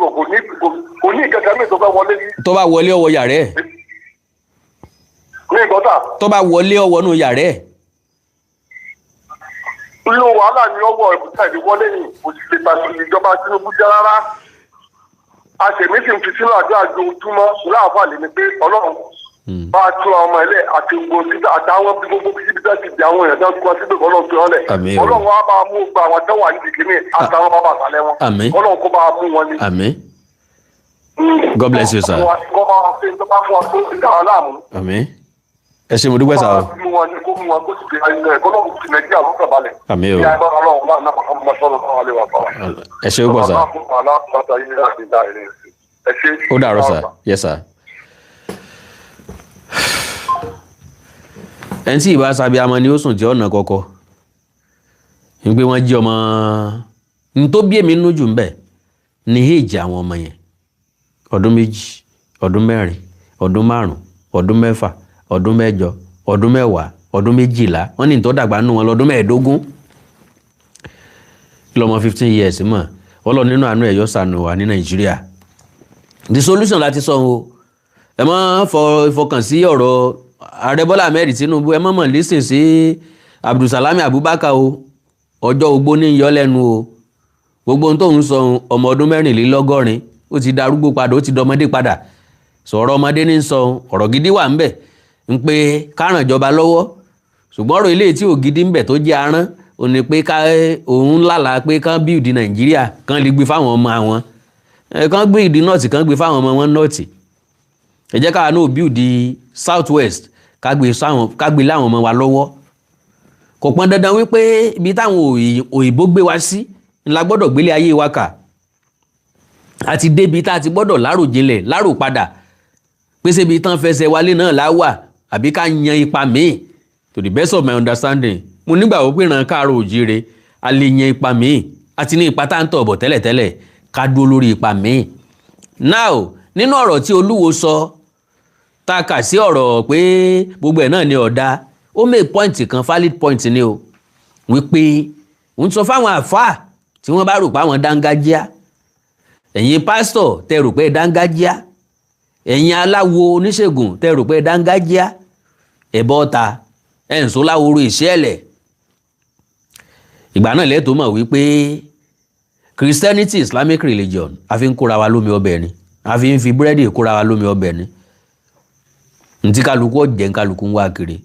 kò ní ìkankan mìíràn tó fẹ́ wọlé sí. Tó bá wọlé, ọwọ́ yàrá ẹ̀. Ní ìgbọ́ta. Tó bá wọlé, ọwọ́ nù yàrá ẹ̀. Inú wàhálà ni ọwọ́ ẹ̀kúta ìdí wọlé yìí, kò sì lè pàṣẹ ìjọba Tinubu jẹ́ rárá. Àṣemí sì ń fi sínú àdúrà ojoojúmọ́ láàfà lè ní pé Ọlọ́run bá a tú àwọn ọmọ ẹlẹ́ àti gbogbo títà àtàwọn bí gbogbo bíbí tó ti di àwọn èèyàn tó kú síbẹ̀, Ọlọ́run tó yọlẹ̀. Àmín o. Ọlọ́run á bá a mú gba àwọn tó wà nídìí kínní àtàwọn bàbá àtàlẹ́ wọn. Àmín. Ọlọ́run kó bá a mú wọn ni. Àmín. God bless you, sir. Kó bá a fi tó bá fún wa tó ti dà wọn láàmú. Àmín, ẹ ṣé, mo dúpẹ́, sir o. Kó bá a mú wọn ni, kó mú wọn, kó sì fi ayé rẹ̀ kó lọ́run fi Nàìjíríà lọ́kàn balẹ̀. Àmín o. Bí agbára Ọlọ́run náà náà Muhammad sallallahu alaihi wa sallam. Ẹ ṣé púpọ̀, sir. Ó dàárọ̀, sir. Yes, sir. Ẹni tí ìbá sábẹ́ amọ ni ó sùn tí ọ̀nà kọ̀kọ̀ ń pé wọ́n jí ọmọ n tó bí èmi nínú jù ń bẹ̀ ní èjì àwọn ọmọ yẹn: ọdún 2, ọdún 4, ọdún 5, ọdún 6, ọdún 8, ọdún 10, ọdún 12. Wọ́n ní tó dàgbà nínú wọn lọ́dún 15. Kí lọ́mọ 15 years mọ̀? Ọlọ́run nínú àánú ẹ̀ yọ sànù wà ní Nàìjíríà. The solution láti sọ o, ẹ má fọkàn sí ọ̀rọ̀ Ààrẹ Bọ́lá Ahmed Tinubu, ẹ má mọ̀ listen sí Abdulsalami Abubakar o. Ọjọ́ ogbó ní yọ lẹ́nu o. Gbogbo ohun tó ń sọ, ọmọ ọdún 84, ó ti darúgbó padà, ó ti dọmọdé padà. Sọ̀rọ̀ ọmọdé ní sọ, ọ̀rọ̀ gidi wà ńbẹ̀ ń pé káràn ìjọba lọ́wọ́, ṣùgbọ́n ọ̀rọ̀ ilé tí ò gidi ńbẹ̀ tó jẹ́ arán ò ní pé ká òun lálàá pé kán build Nàìjíríà, kán lè gbé fáwọn ọmọ àwọn, kán build North, kán gbé fáwọn ọmọ wọn North. Ẹ jẹ́ káwa náà build South West, ká gbé láwọn ọmọ wa lọ́wọ́. Kò pọn dandan wípé ibi táwọn òyìnbó gbé wa sí ńlá gbọ́dọ̀ gbélé ayé wa kà. Àti débi tá a ti gbọ́dọ̀ láròjinlẹ̀ láròpadà pèsè ibi tán fẹsẹ̀ wálé náà lá wà, àbí ká yan ipa míì. To the best of my understanding, mo nígbàgbọ́ pé ìran káàárọ̀ òjíire a lè yan ipa míì. Àti ní ipa tá à ń tọ̀ bọ̀ tẹ́lẹ̀tẹ́lẹ̀, ká dúró lórí ipa míì. Now, nínú ọ̀rọ̀ tí Olúwo sọ tá a kà sí ọ̀rọ̀ pé gbogbo ẹ̀ náà ni ọ̀dà, ó make point kan, valid point ni o, wípé òun sọ fáwọn àfáà tí wọ́n bá rò pé àwọn dángájíá, ẹ̀yin pásítọ̀ tẹ́ rò pé dángájíá, ẹ̀yin aláwo oníṣègùn tẹ́ rò pé dángájíá, Ẹ bọ́ ta, ẹ̀ ń sọ láwòrò ìṣẹ́lẹ̀. Ìgbà náà lẹ́tọ̀ọ́ mọ̀ wípé Christianity, Islamic religion, a fi ń kóra wa lómi ọbẹ̀ ni, a fi ń fi búrẹ́dì kóra wa lómi ọbẹ̀ ni. Ntí kálukú ọ̀jẹ̀, kálukú ń wá kiri.